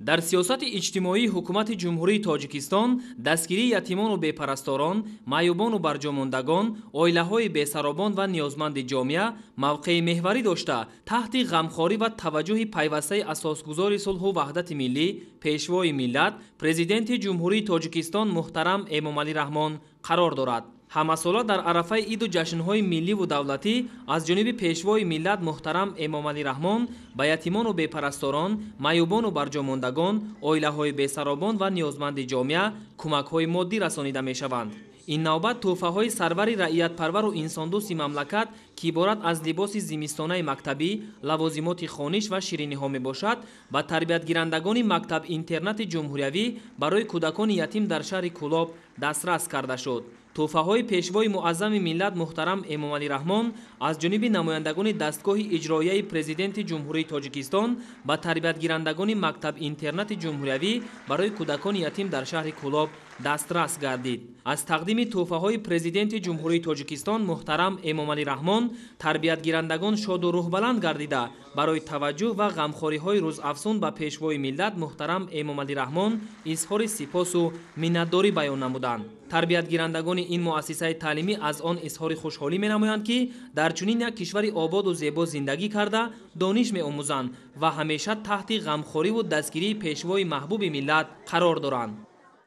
Дар сиёсати иҷтимоии ҳукумати Ҷумҳурии Тоҷикистон дастгирии ятимону бепарасторон, маъюбону барҷомондагон, оилаҳои бесаробон ва ниёзманди ҷомеа мавқеи меҳварӣ дошта, таҳти ғамхорӣ ва таваҷҷӯҳи пайвастаи асосгузори сулҳу ваҳдати миллӣ, Пешвои миллат, Президенти Ҷумҳурии Тоҷикистон муҳтарам Эмомалӣ Раҳмон қарор дорад. Ҳамасола дар арафаи иду ҷашнҳои милливу давлатӣ аз ҷониби Пешвои миллат муҳтарам Эмомалӣ Раҳмон ба ятимону бепарасторон, маъюбону барҷомондагон, оилаҳои бесаробон ва ниёзманди ҷомеа кӯмакҳои моддӣ расонида мешаванд. Ин навбат тӯҳфаҳои сарвари раиятпарвару инсондӯсти мамлакат, ки иборат аз либоси зимистонаи мактабӣ, лавозимоти хониш ва шириниҳо мебошад, ба тарбиятгирандагони мактаб-интернати ҷумҳуриявӣ барои кӯдакони ятим дар шаҳри Кӯлоб дастрас карда шуд. Тӯҳфаҳои Пешвои муаззами миллат муҳтарам Эмомалӣ Раҳмон аз ҷониби намояндагони дастгоҳи иҷроияи Президенти Ҷумҳурии Тоҷикистон ба тарбиятгирандагони мактаб-интернати ҷумҳуриявӣ барои кӯдакони ятим дар шаҳри Кӯлоб дастрас гардид. Аз тақдими тӯҳфаҳои Президенти Ҷумҳурии Тоҷикистон муҳтарам Эмомалӣ Раҳмон тарбиятгирандагон шоду рӯҳбаланд гардида, барои таваҷҷӯҳ ва ғамхориҳои рӯзафзун ба Пешвои миллат муҳтарам Эмомалӣ Раҳмон изҳори сипосу миннатдорӣ баён намуданд. Тарбиятгирандагони ин муассисаи таълимӣ аз он изҳори хушҳолӣ менамоянд, ки дар чунин як кишвари ободу зебо зиндагӣ карда, дониш меомӯзанд ва ҳамеша таҳти ғамхориву дастгирии Пешвои маҳбуби миллат қарор доранд.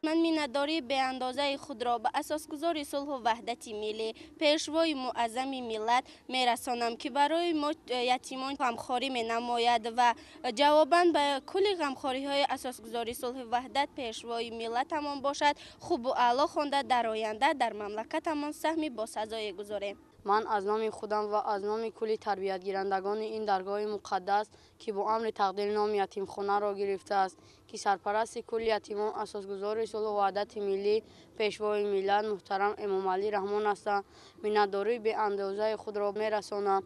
Ман миннатдории беандозаи худро ба асосгузори сулҳу ваҳдати миллӣ, Пешвои муаззами миллат мерасонам, ки барои мо ятимон ғамхорӣ менамояд ва ҷавобан ба кулли ғамхориҳои асосгузори сулҳу ваҳдат Пешвои миллатамон бошад, хубу аъло хонда дар оянда дар мамлакатамон саҳми босазое гузорем. Ман аз номи худам ва аз номи кулли тарбиятгирандагони ин даргоҳи муқаддас, ки бо амри тақдир номи ятимхонаро гирифтааст, ки сарпарасти кулли ятимон асосгузори сулҳу ваҳдати миллӣ, Пешвои миллат муҳтарам Эмомалӣ Раҳмон ҳастанд, миннатдории беандозаи худро мерасонам,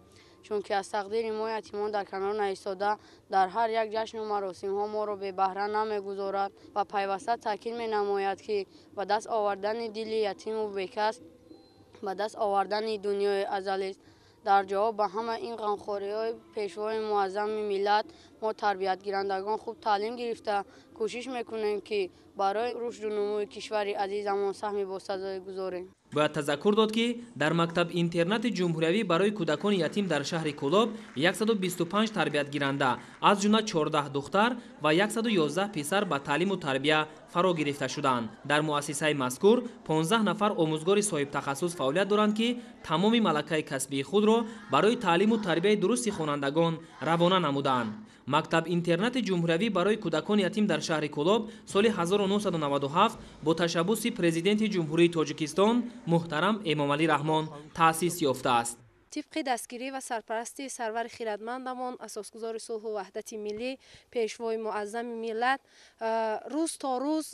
чунки аз тақдири мо ятимон дар канор наистода, дар ҳар як ҷашну маросимҳо моро бебаҳра намегузорад ва пайваста таъкид менамояд, ки ба даст овардани дили ятиму бекас ба даст овардани дунёи азалист. Дар ҷавоб ба ҳама ин ғамхориҳои Пешвои муаззами миллат мо тарбиятгирандагон хуб таълим гирифта, кӯшиш мекунем, ки барои рушду нумӯи кишвари азизамон саҳми босазое гузорем. Бояд тазаккур дод, ки дар мактаб-интернати ҷумҳуриявӣ барои кӯдакони ятим дар шаҳри Кӯлоб 125 тарбиятгиранда, аз ҷумла 14 духтар ва 111 писар ба таълиму тарбия фаро гирифта шуданд. Дар муассисаи мазкур 15 нафар омӯзгори соҳибтахассус фаъолият доранд, ки тамоми малакаи касбии худро барои таълиму тарбияи дурусти хонандагон равона намуданд. Мактаб-интернати ҷумҳуриявӣ барои кӯдакони ятим дар шаҳри Кӯлоб соли 1997 бо ташаббуси Президенти Ҷумҳурии Тоҷикистон муҳтарам Эмомалӣ Раҳмон таъсис ёфтааст. Тибқи дастгирӣ ва сарпарастии сарвари хирадмандамон, асосгузори сулҳу ваҳдати миллӣ, Пешвои муаззами миллат, рӯз то рӯз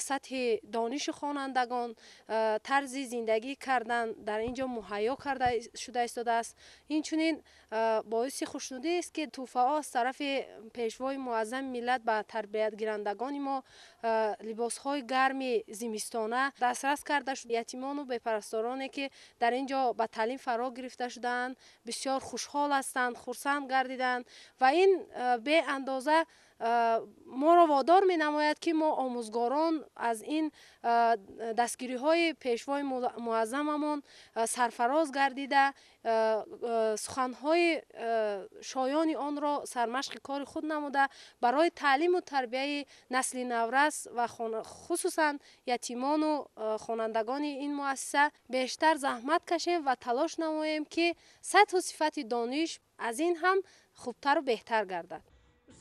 сатҳи дониши хонандагон, тарзи зиндагӣ кардан дар ин ҷо муҳайё карда шуда истодааст. Инчунин боиси хушнудӣ аст, ки тӯҳфаҳо аз тарафи Пешвои муаззами миллат ба тарбиятгирандагони мо либосҳои гарми зимистона дастрас карда шуд. Ятимону бепарастороне, ки дар ин ҷо ба таълим фаро гирифта шудаанд, бисёр хушҳол ҳастанд, хурсанд гардиданд ва ин беандоза моро водор менамояд, ки мо омӯзгорон аз ин дастгириҳои Пешвои муаззамамон сарфароз гардида, суханҳои шоёни онро сармашқи кори худ намуда, барои таълиму тарбияи насли наврас ва хусусан ятимону хонандагони ин муассиса бештар заҳмат кашем ва талош намоем, ки сатҳу сифати дониш аз ин ҳам хубтару беҳтар гардад.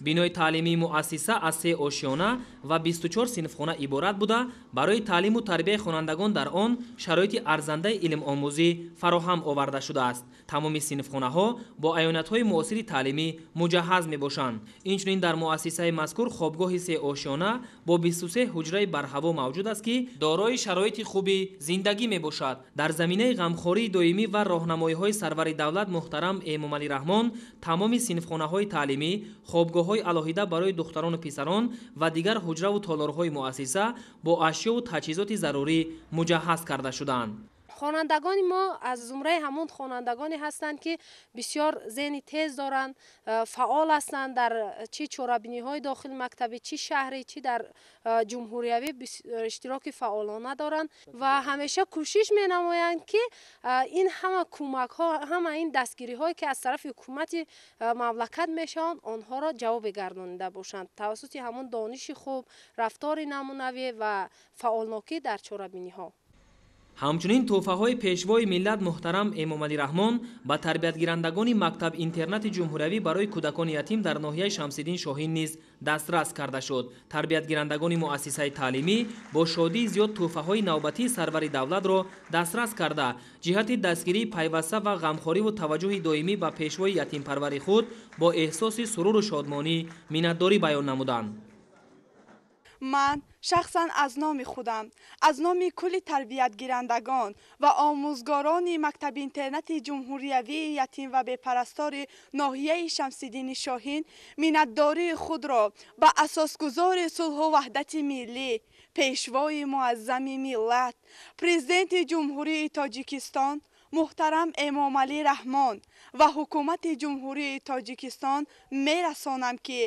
Бинои таълимии муассиса аз 3 ошёна ва 24 синфхона иборат буда, барои таълиму тарбияи хонандагон дар он шароити арзандаи илмомӯзӣ фароҳам оварда шудааст. Тамоми синфхонаҳо бо аёнатҳои муосири таълимӣ муҷаҳҳаз мебошанд. Инчунин дар муассисаи мазкур хобгоҳи 3 ошёна бо 23 ҳуҷраи барҳаво мавҷуд аст, ки дорои шароити хуби зиндагӣ мебошад. Дар заминаи ғамхории доимӣ ва роҳнамоиҳои сарвари давлат муҳтарам Эмомалӣ Раҳмон тамоми синфхонаҳои таълимӣ, хобгоҳҳои алоҳида барои духтарону писарон ва дигар ҳуҷраву толорҳои муассиса бо ашёву таҷҳизоти зарурӣ муҷаҳҳаз карда шудаанд. Хонандагони мо аз зумраи ҳамон хонандагоне ҳастанд, ки бисёр зеҳни тез доранд, фаъол ҳастанд дар чӣ чорабиниҳои дохили мактабӣ, чӣ шаҳрӣ, чӣ дар ҷумҳуриявӣ иштироки фаъолона доранд ва ҳамеша кӯшиш менамоянд, ки ин ҳама кӯмакҳо, ҳама ин дастгириҳое, ки аз тарафи ҳукумати мамлакат мешаванд, онҳоро ҷавобе гардонида бошанд тавассути ҳамон дониши хуб, рафтори намунавӣ ва фаъолнокӣ дар чорабиниҳо. Ҳамчунин тӯҳфаҳои пешвои миллат муҳтарам Эмомалӣ Раҳмон ба тарбиятгирандагони мактаб-интернати ҷумҳуриявӣ барои кӯдакони ятим дар ноҳияи Шамсиддин Шоҳин низ дастрас карда шуд. Тарбиятгирандагони муассисаи таълимӣ бо шодии зиёд тӯҳфаҳои навбатии сарвари давлатро дастрас карда, ҷиҳати дастгирии пайваста ва ғамхориву таваҷҷӯҳи доимӣ ба пешвои ятимпарвари худ бо эҳсоси суруру шодмонӣ миннатдорӣ баён намуданд. Ман шахсан аз номи худам, аз номи кулли тарбиятгирандагон ва омӯзгорони мактаби-интернати ҷумҳуриявии ятим ва бепарастори ноҳияи Шамсиддини Шоҳин миннатдории худро ба асосгузори сулҳу ваҳдати миллӣ, пешвои муаззами миллат, президенти Ҷумҳурии Тоҷикистон муҳтарам Эмомалӣ Раҳмон ва ҳукумати Ҷумҳурии Тоҷикистон мерасонам, ки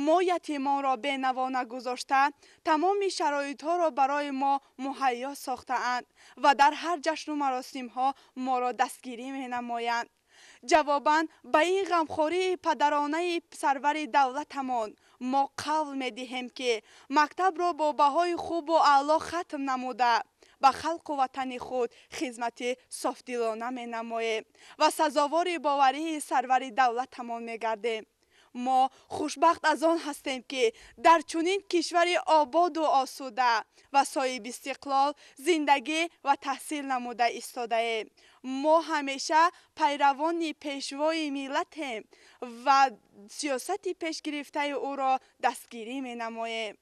мо ятимонро бенаво нагузошта, тамоми шароитҳоро барои мо муҳайё сохтаанд ва дар ҳар ҷашну маросимҳо моро дастгирӣ менамоянд. Ҷавобан ба ин ғамхории падаронаи сарвари давлатамон мо қавл медиҳем, ки мактабро бо баҳои хубу аъло хатм намуда, ба халқу ватани худ хизмати софдилона менамоем ва сазовори боварии сарвари давлатамон мегардем. Мо хушбахт аз он ҳастем, ки дар чунин кишвари ободу осуда ва соҳибистиқлол зиндагӣ ва таҳсил намуда истодаем. Мо ҳамеша пайравони пешвои миллатем ва сиёсати пешгирифтаи ӯро дастгирӣ менамоем.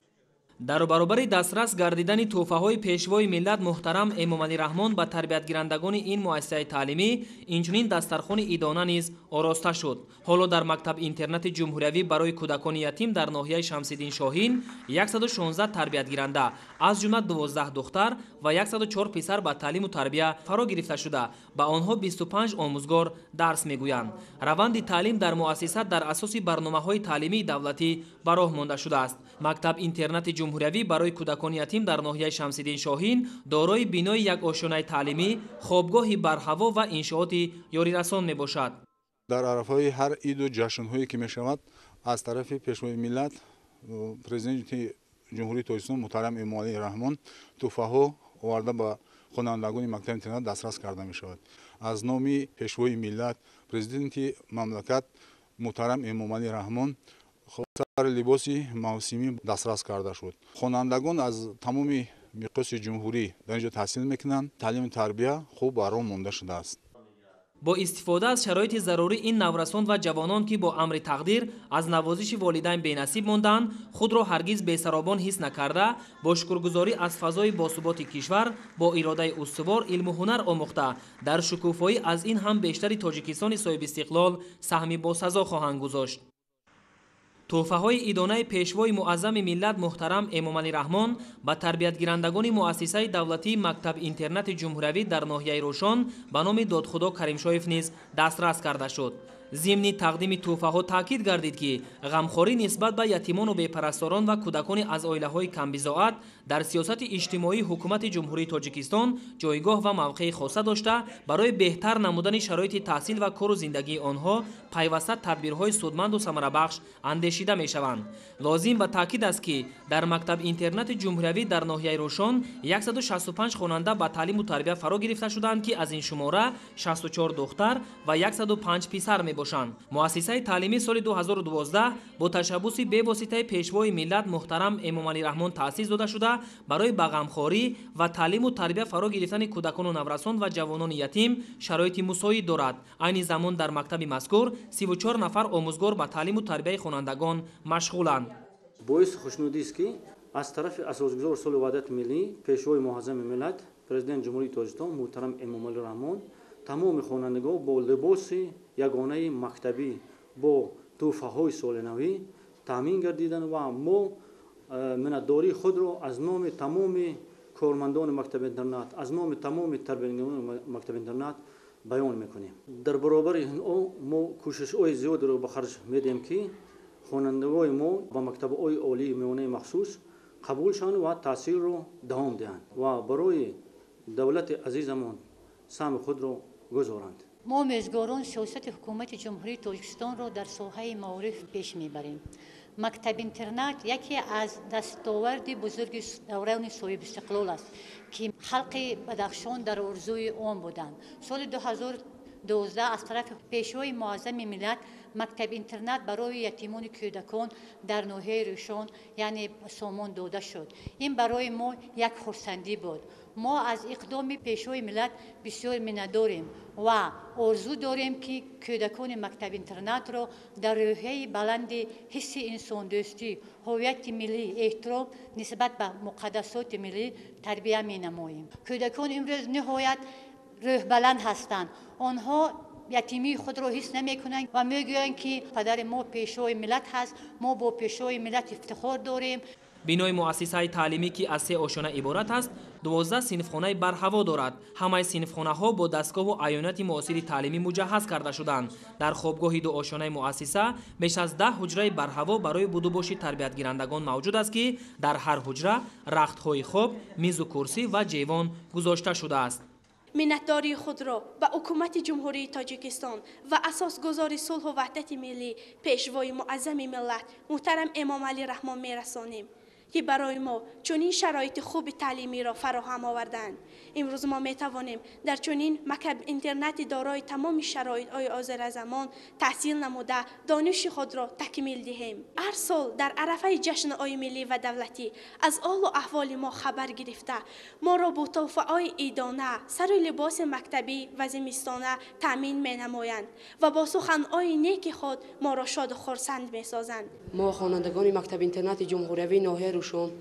Дар баробари дастрас гардидани тӯҳфаҳои пешвои миллат муҳтарам Эмомалӣ Раҳмон ба тарбиятгирандагони ин муассисаи таълимӣ инчунин дастархони идона низ ороста шуд. Ҳоло дар мактаб-интернати ҷумҳуриявӣ барои кӯдакони ятим дар ноҳияи Шамсиддин Шоҳин 116 тарбиятгиранда, аз ҷумла 12 духтар ва 104 писар ба таълиму тарбия фаро гирифта шуда, ба онҳо 25 омӯзгор дарс мегӯянд. Раванди таълим дар муассиса дар асоси барномаҳои таълимии давлатӣ ба роҳ монда шудааст. Мактаб-интернати ҷумҳуриявӣ барои кӯдакони ятим дар ноҳияи Шамсиддин Шоҳин дорои бинои як ошёнаи таълимӣ, хобгоҳи барҳаво ва иншооти ёрирасон мебошад. Дар арафаҳои ҳар иду ҷашнҳое ки мешавад, аз тарафи пешвои миллат, президенти Ҷумҳурии Тоҷикистон муҳтарам Эмомалӣ Раҳмон тӯҳфаҳо оварда ба хонандагони мактаби-интернат дастрас карда мешавад. Аз номи пешвои миллат, президенти мамлакат муҳтарам Эмомалӣ Раҳмон сари либоси мавсимӣ дастрас карда шуд. Хонандагон аз тамоми миқёси ҷумҳурӣ дар ин ҷо таҳсил мекунанд. Таълиму тарбия хуб ба роҳ монда шудааст. Бо истифода аз шароити зарурӣ ин наврасон ва ҷавонон, ки бо амри тақдир аз навозиши волидайн бенасиб монданд, худро ҳаргиз бесаробон ҳис накарда, бо шукргузорӣ аз фазои босуботи кишвар бо иродаи устувор илму ҳунар омӯхта, дар шукуфоӣ аз ин ҳам бештари Тоҷикистони соҳибистиқлол саҳми босазо хоҳанд гузошт. Тӯҳфаҳои идонаи пешвои муаззами миллат муҳтарам Эмомалӣ Раҳмон ба тарбиятгирандагони муассисаи давлатии мактаб-интернати ҷумҳуриявӣ дар ноҳияи Рӯшон ба номи Додхудо Каримшоев низ дастрас карда шуд. Зимни тақдими тӯҳфаҳо таъкид гардид, ки ғамхорӣ нисбат ба ятимону бепарасторон ва кӯдакони аз оилаҳои камбизоат дар сиёсати иҷтимоии ҳукумати Ҷумҳурии Тоҷикистон ҷойгоҳ ва мавқеи хоса дошта, барои беҳтар намудани шароити таҳсил ва кору зиндагии онҳо пайваста тадбирҳои судманду самарабахш андешида мешаванд. Лозим ба таъкид аст, ки дар мактаб-интернати ҷумҳуриявӣ дар ноҳияи Рӯшон 165 хонанда ба таълиму тарбия фаро гирифта шуданд, ки аз ин шумора 64 духтар ва 105 писар мебошанд. мебошанд. Муассисаи таълимӣ соли 2012 бо ташаббуси бевоситаи Пешвои миллат муҳтарам Эмомалӣ Раҳмон таъсис дода шуда, барои ба ғамхорӣ ва таълиму тарбия фаро гирифтани кӯдакону наврасон ва ҷавонони ятим шароити мусоид дорад. Айни замон дар мактаби мазкур 34 нафар омӯзгор ба таълиму тарбияи хонандагон машғуланд. Боиси хушнудист, ки аз тарафи Асосгузори сулҳу ваҳдати миллӣ, Пешвои муаззами миллат, Президенти Ҷумҳурии Тоҷикистон муҳтарам Эмомалӣ Раҳмон тамоми хонандагон бо либоси ягонаи мактабӣ, бо тӯҳфаҳои солинавӣ таъмин гардиданд ва мо миннатдории худро аз номи тамоми кормандони мактаби интернат, аз номи тамоми тарбиятгирандагони мактаби интернат баён мекунем. Дар баробари ин мо кӯшишҳои зиёдеро ба харҷ медиҳем, ки хонандагони мо ба мактабҳои олии миёнаи махсус қабул шаванд ва таҳсилро давом диҳанд ва барои давлати азизамон саҳми худро гузоранд. Мо омӯзгорон сиёсати ҳукумати Ҷумҳурии Тоҷикистонро дар соҳаи маориф пеш мебарем. Мактаб-интернат яке аз дастоварди бузурги давраи соҳибистиқлол аст, ки халқи Бадахшон дар орзуи он буданд. Соли 2012 аз тарафи Пешвои муаззами миллат мактаб-интернат барои ятимони кӯдакон дар ноҳияи Рӯшон, яъне сомон дода шуд. Ин барои мо як хурсандӣ буд. Мо аз иқдоми Пешвои миллат бисёр миннатдорем ва орзу дорем, ки кӯдакони мактаб-интернатро дар рӯҳияи баланди ҳисси инсондӯстӣ, ҳуввияти миллӣ, эҳтиром нисбат ба муқаддасоти миллӣ тарбия менамоем. Кӯдакон имрӯз ниҳоят рӯҳбаланд ҳастанд. Онҳо ятимии худро ҳис намекунанд ва мегӯянд, ки падари мо Пешвои миллат ҳаст, мо бо Пешвои миллат ифтихор дорем. Бинои муассисаи таълимӣ, ки аз се ошёна иборат аст, 12 синфхонаи барҳаво дорад. Ҳамаи синфхонаҳо бо дастгоҳу аёнияти муосири таълимӣ муҷаҳҳаз карда шуданд. Дар хобгоҳи дуошёнаи муассиса беш аз 10 ҳуҷраи барҳаво барои будубоши тарбиятгирандагон мавҷуд аст, ки дар ҳар ҳуҷра рахтҳои хоб, мизу курсӣ ва ҷевон гузошта шудааст. Миннатдории худро ба ҳукумати Ҷумҳурии Тоҷикистон ва Асосгузори сулҳу ваҳдати миллӣ, Пешвои муаззами миллат муҳтарам Эмомалӣ Раҳмон мерасонем, ки барои мо чунин шароити хуби таълимиро фароҳам оварданд. Имрӯз мо метавонем дар чунин мактаб-интернати дорои тамоми шароитҳои ҳозиразамон таҳсил намуда, дониши худро такмил диҳем. Ҳар сол дар арафаи ҷашнҳои миллӣ ва давлатӣ аз ҳолу аҳволи мо хабар гирифта, моро бо тӯҳфаҳои идона, сару либоси мактабӣ ва зимистона таъмин менамоянд ва бо суханҳои неки худ моро шоду хурсанд месозанд. Мо хонандагони мактаб-интернати ҷумҳуриявии ноҳияи Рӯшон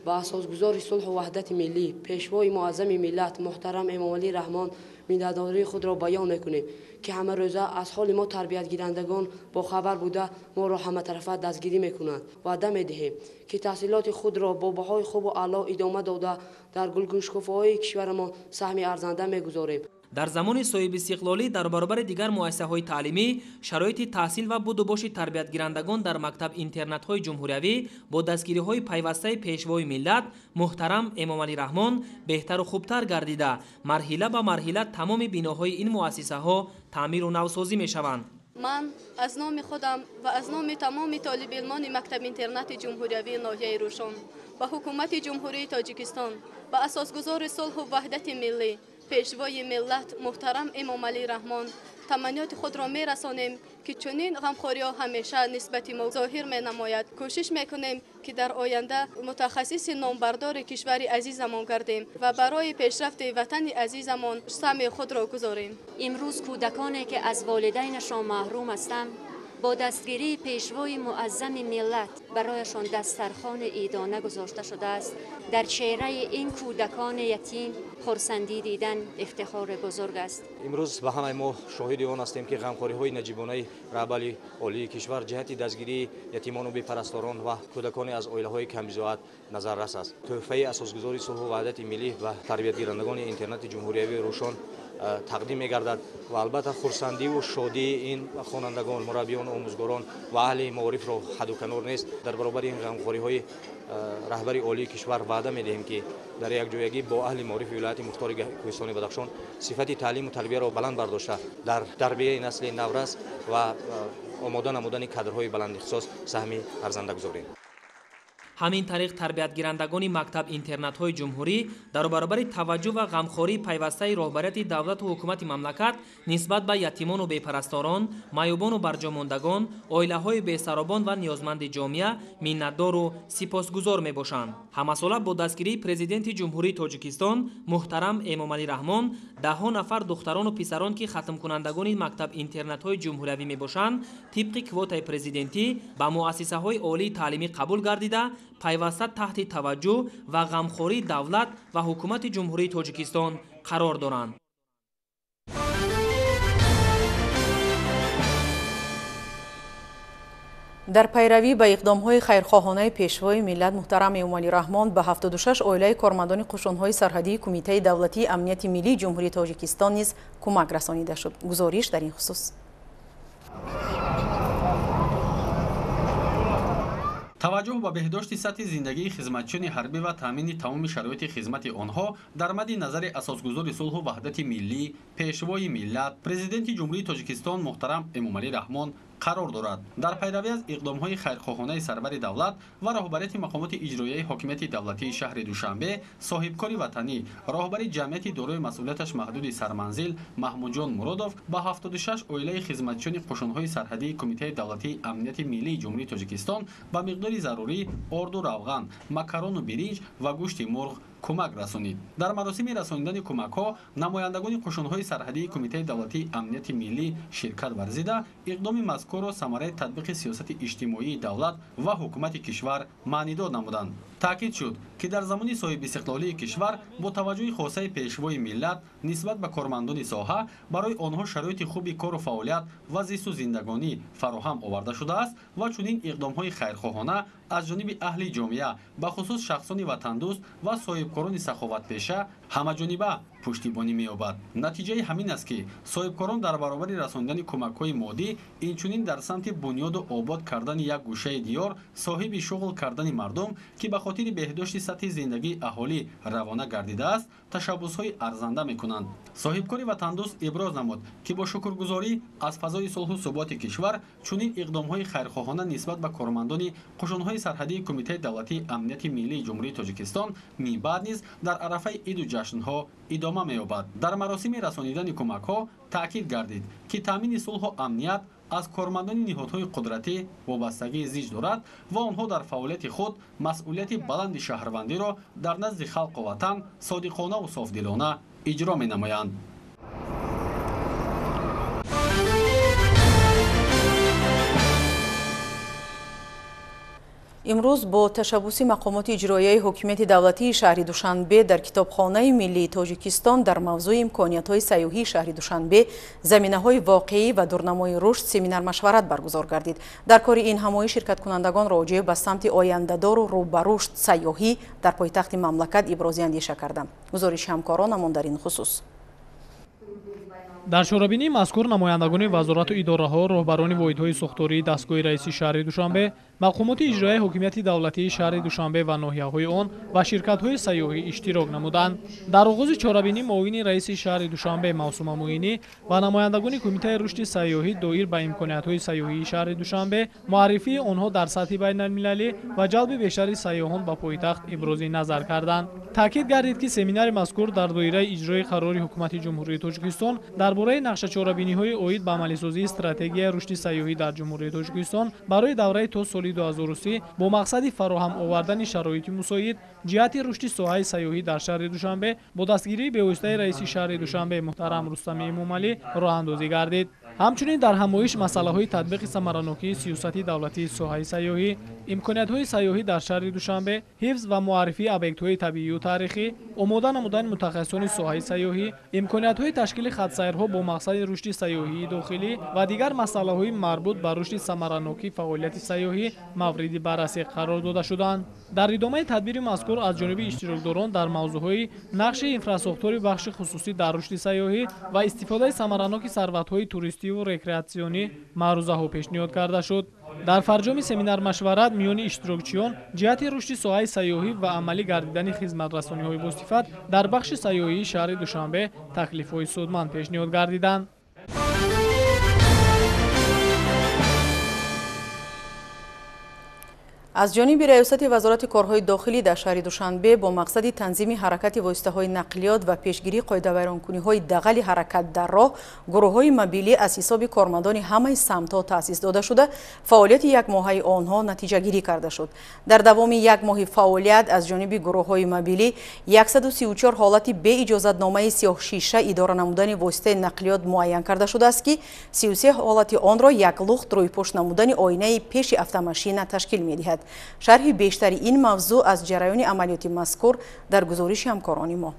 ба Асосгузори сулҳу ваҳдати миллӣ, Пешвои муаззами миллат муҳтарам Эмомалӣ Раҳмон миннатдории худро баён мекунем, ки ҳамарӯза аз ҳоли мо тарбиятгирандагон бохабар буда, моро ҳаматарафа дастгирӣ мекунанд. Ваъда медиҳем, ки таҳсилоти худро бо баҳои хубу аъло идома дода, дар гулгуншукуфоҳои кишварамон саҳми арзанда мегузорем. Дар замони соҳибистиқлолӣ дар баробари дигар муассисаҳои таълимӣ шароити таҳсил ва будубоши тарбиятгирандагон дар мактаб-интернатҳои ҷумҳуриявӣ бо дастгириҳои пайвастаи Пешвои миллат муҳтарам Эмомалӣ Раҳмон беҳтару хубтар гардида, марҳила ба марҳила тамоми биноҳои ин муассисаҳо таъмиру навсозӣ мешаванд. Ман аз номи худам ва аз номи тамоми толибилмони мактаб-интернати ҷумҳуриявии ноҳияи Рӯшон ба ҳукумати Ҷумҳурии Тоҷикистон, ба Асосгузори сулҳу ваҳдати миллӣ, Пешвои миллат муҳтарам Эмомалӣ Раҳмон таманниёти худро мерасонем, ки чунин ғамхориҳо ҳамеша нисбати мо зоҳир менамояд. Кӯшиш мекунем, ки дар оянда мутахассиси номбардори кишвари азизамон гардем ва барои пешрафти ватани азизамон саҳми худро гузорем. Имрӯз кӯдаконе, ки аз волидайнашон маҳрум ҳастанд, бо дастгирии Пешвои муаззами миллат барояшон дастархони идона гузошта шудааст. Дар чеҳраи ин кӯдакони ятим хурсандӣ дидан ифтихори бузург аст. Имрӯз ба ҳамаи мо шоҳиди он ҳастем, ки ғамхориҳои наҷибонаи раҳбари олии кишвар ҷиҳати дастгирии ятимону бепарасторон ва кӯдаконе аз оилаҳои камбизоат назаррас аст. Тӯҳфаи Асосгузори сулҳу ваҳдати миллӣ ва тарбиятгирандагони интернати ҷумҳуриявии Рӯшон тақдим мегардад ва албатта хурсандиву шодии ин хонандагон, мураббиён, омӯзгорон ва аҳли маорифро ҳадду канор нест. Дар баробари ин ғамхориҳои раҳбари олии кишвар ваъда медиҳем, ки дар якҷоягӣ бо аҳли маорифи вилояти мухтори Кӯҳистони Бадахшон сифати таълиму тарбияро баланд бардошта, дар тарбияи насли наврас ва омода намудани кадрҳои баландихтисос саҳми арзанда гузорем. Ҳамин тариқ тарбиятгирандагони мактаб-интернатҳои ҷумҳурӣ дар баробари таваҷҷӯҳ ва ғамхории пайвастаи роҳбарияти давлату ҳукумати мамлакат нисбат ба ятимону бепарасторон, маъюбону барҷомондагон, оилаҳои бесаробон ва ниёзманди ҷомеа миннатдору сипосгузор мебошанд. Ҳамасола бо дастгирии Президенти Ҷумҳурии Тоҷикистон муҳтарам Эмомалӣ Раҳмон даҳҳо нафар духтарону писарон, ки хатмкунандагони мактаб-интернатҳои ҷумҳуриявӣ мебошанд, тибқи квотаи президентӣ ба муассисаҳои олии таълимӣ қабул гардида, пайваста таҳти таваҷҷӯҳ ва ғамхории давлат ва ҳукумати Ҷумҳурии Тоҷикистон қарор доранд. Дар пайравӣ ба иқдомҳои хайрхоҳонаи Пешвои миллат муҳтарам Эмомалӣ Раҳмон ба 76 оилаи кормандони қушунҳои сарҳадии Кумитаи давлатии амнияти миллии Ҷумҳурии Тоҷикистон низ кӯмак расонида шуд. Гузориш дар ин хусус. Таваҷҷӯҳ ба беҳдошти сатҳи зиндагии хизматчиёни ҳарбӣ ва таъмини тамоми шароити хизмати онҳо дар мадди назари асосгузори сулҳу ваҳдати миллӣ, Пешвои миллат, Президенти Ҷумҳурии Тоҷикистон муҳтарам Эмомалӣ Раҳмон қарор дорад. Дар пайравӣ аз иқдомҳои хайрхоҳонаи сарвари давлат ва роҳбарияти мақомоти иҷроияи ҳокимияти давлатии шаҳри Душанбе, соҳибкори ватанӣ, роҳбари ҷамъияти дорои масъулияташ маҳдуди сарманзил Маҳмудҷон Муродов ба 76 оилаи хизматчиёни қушунҳои сарҳадии Кумитаи давлатии амнияти миллии Ҷумҳурии Тоҷикистон ба миқдори зарурӣ орду равған, макарону биринҷ ва гӯшти мурғ кӯмак расонид. Дар маросими расонидани кӯмакҳо намояндагони қушунҳои сарҳадии Кумитаи давлатии амнияти миллӣ ширкат варзида, иқдоми мазкурро самараи татбиқи сиёсати иҷтимоии давлат ва ҳукумати кишвар маънидод намуданд. Таъкид шуд, ки дар замони соҳибистиқлолии кишвар бо таваҷҷӯҳи хосаи Пешвои миллат нисбат ба кормандони соҳа барои онҳо шароити хуби кору фаъолият ва зисту зиндагонӣ фароҳам оварда шудааст ва чунин иқдомҳои хайрхоҳона аз ҷониби аҳли ҷомеа, бахусус шахсони ватандӯст ва соҳибкорони саховатпеша ҳамаҷониба пуштибонӣ меёбад. Натиҷаи ҳамин аст, ки соҳибкорон дар баробари расонидани кӯмакҳои моддӣ инчунин дар самти бунёду обод кардани як гӯшаи диёр, соҳиби шуғл кардани мардум, ки ба хотири беҳдошти сатҳи зиндагии аҳолӣ равона гардидааст, ташаббусҳои арзанда мекунанд. Соҳибкори ватандӯст иброз намуд, ки бо шукргузорӣ аз фазои сулҳу суботи кишвар чунин иқдомҳои хайрхоҳона нисбат ба кормандони қушунҳои сарҳадии Кумитаи давлатии амнияти миллии Ҷумҳурии Тоҷикистон минбаъд низ дар арафаи иду ҷашнҳо идома меёбад. Дар маросими расонидани кӯмакҳо таъкид гардид, ки таъмини сулҳу амният аз кормандони ниҳодҳои қудратӣ вобастагии зич дорад ва онҳо дар фаъолияти худ масъулияти баланди шаҳрвандиро дар назди халқу ватан содиқонаву софдилона иҷро менамоянд. Имрӯз бо ташаббуси мақомоти иҷроияи ҳокимияти давлатии шаҳри Душанбе дар Китобхонаи миллии Тоҷикистон дар мавзӯи имкониятҳои сайёҳии шаҳри Душанбе, заминаҳои воқеӣ ва дурнамои рушд семинар-машварат баргузор гардид. Дар кори ин ҳамоиш ширкаткунандагон роҷеъ ба самти ояндадору рӯ ба рушд сайёҳӣ дар пойтахти мамлакат ибрози андеша карданд. Гузориши ҳамкоронамон дар ин хусус. Дар чорабинии мазкур намояндагони вазорату идораҳо, роҳбарони воҳидҳои сохтории дастгоҳи раиси шаҳри Душанбе, мақомоти иҷроияи ҳокимияти давлатии шаҳри Душанбе ва ноҳияҳои он ва ширкатҳои сайёҳӣ иштирок намуданд. Дар оғози чорабинӣ муовини раиси шаҳри Душанбе Мавсума Муинӣ ва намояндагони Кумитаи рушди сайёҳӣ доир ба имкониятҳои сайёҳии шаҳри Душанбе, муаррифии онҳо дар сатҳи байналмилалӣ ва ҷалби бештари сайёҳон ба пойтахт ибрози назар карданд. Таъкид гардид, ки семинари мазкур дар доираи иҷрои қарори Ҳукумати Ҷумҳурии Тоҷикистон дар бораи нақшачорабиниҳои оид ба амалисозии стратегияи рушди сайёҳӣ дар Ҷумҳурии Тоҷикистон барои давраи то соли 2030 бо мақсади фароҳам овардани шароити мусоид ҷиҳати рушди соҳаи сайёҳӣ дар шаҳри Душанбе бо дастгирии бевоситаи раиси шаҳри Душанбе муҳтарам Рустами Эмомалӣ роҳандозӣ гардид. Ҳамчунин дар ҳамоиш масъалаҳои татбиқи самаранокии сиёсати давлатии соҳаи сайёҳӣ, имкониятҳои сайёҳӣ дар шаҳри Душанбе, ҳифз ва муаррифии объектҳои табиию таърихӣ, омода намудани мутахассисони соҳаи сайёҳӣ, имкониятҳои ташкили хатсайрҳо бо мақсади рушди сайёҳии дохилӣ ва дигар масъалаҳои марбут ба рушди самаранокии фаъолияти сайёҳӣ мавриди баррасӣ қарор дода шуданд. Дар идомаи тадбири мазкур аз ҷониби иштирокдорон дар мавзӯъҳои нақши инфрасохтори бахши хусусӣ дар рушди сайёҳӣ ва истифодаи самараноки сарватҳои туристиву рекреатсионӣ маърузаҳо пешниҳод карда шуд. Дар фарҷоми семинар-машварат миёни иштирокчиён ҷиҳати рушди соҳаи сайёҳӣ ва амалӣ гардидани хизматрасониҳои босифат дар бахши сайёҳии шаҳри Душанбе таклифҳои судманд пешниҳод гардиданд. Аз ҷониби Раёсати Вазорати корҳои дохилӣ дар шаҳри Душанбе бо мақсади танзими ҳаракати воситаҳои нақлиёт ва пешгирии қоидавайронкуниҳои дағали ҳаракат дар роҳ гурӯҳҳои мобилӣ аз ҳисоби кормандони ҳамаи самтҳо таъсис дода шуда, фаъолияти якмоҳаи онҳо натиҷагирӣ карда шуд. Дар давоми як моҳи фаъолият аз ҷониби гурӯҳҳои мобилӣ 134 ҳолати беиҷозатномаи сиёҳшиша идора намудани воситаи нақлиёт муайян карда шудааст, ки 33 ҳолати онро яклухт рӯйпӯш намудани оинаи пеши автомашина ташкил медиҳад. Шарҳи бештари ин мавзӯъ аз ҷараёни амалиёти мазкур дар гузориши ҳамкорони мо.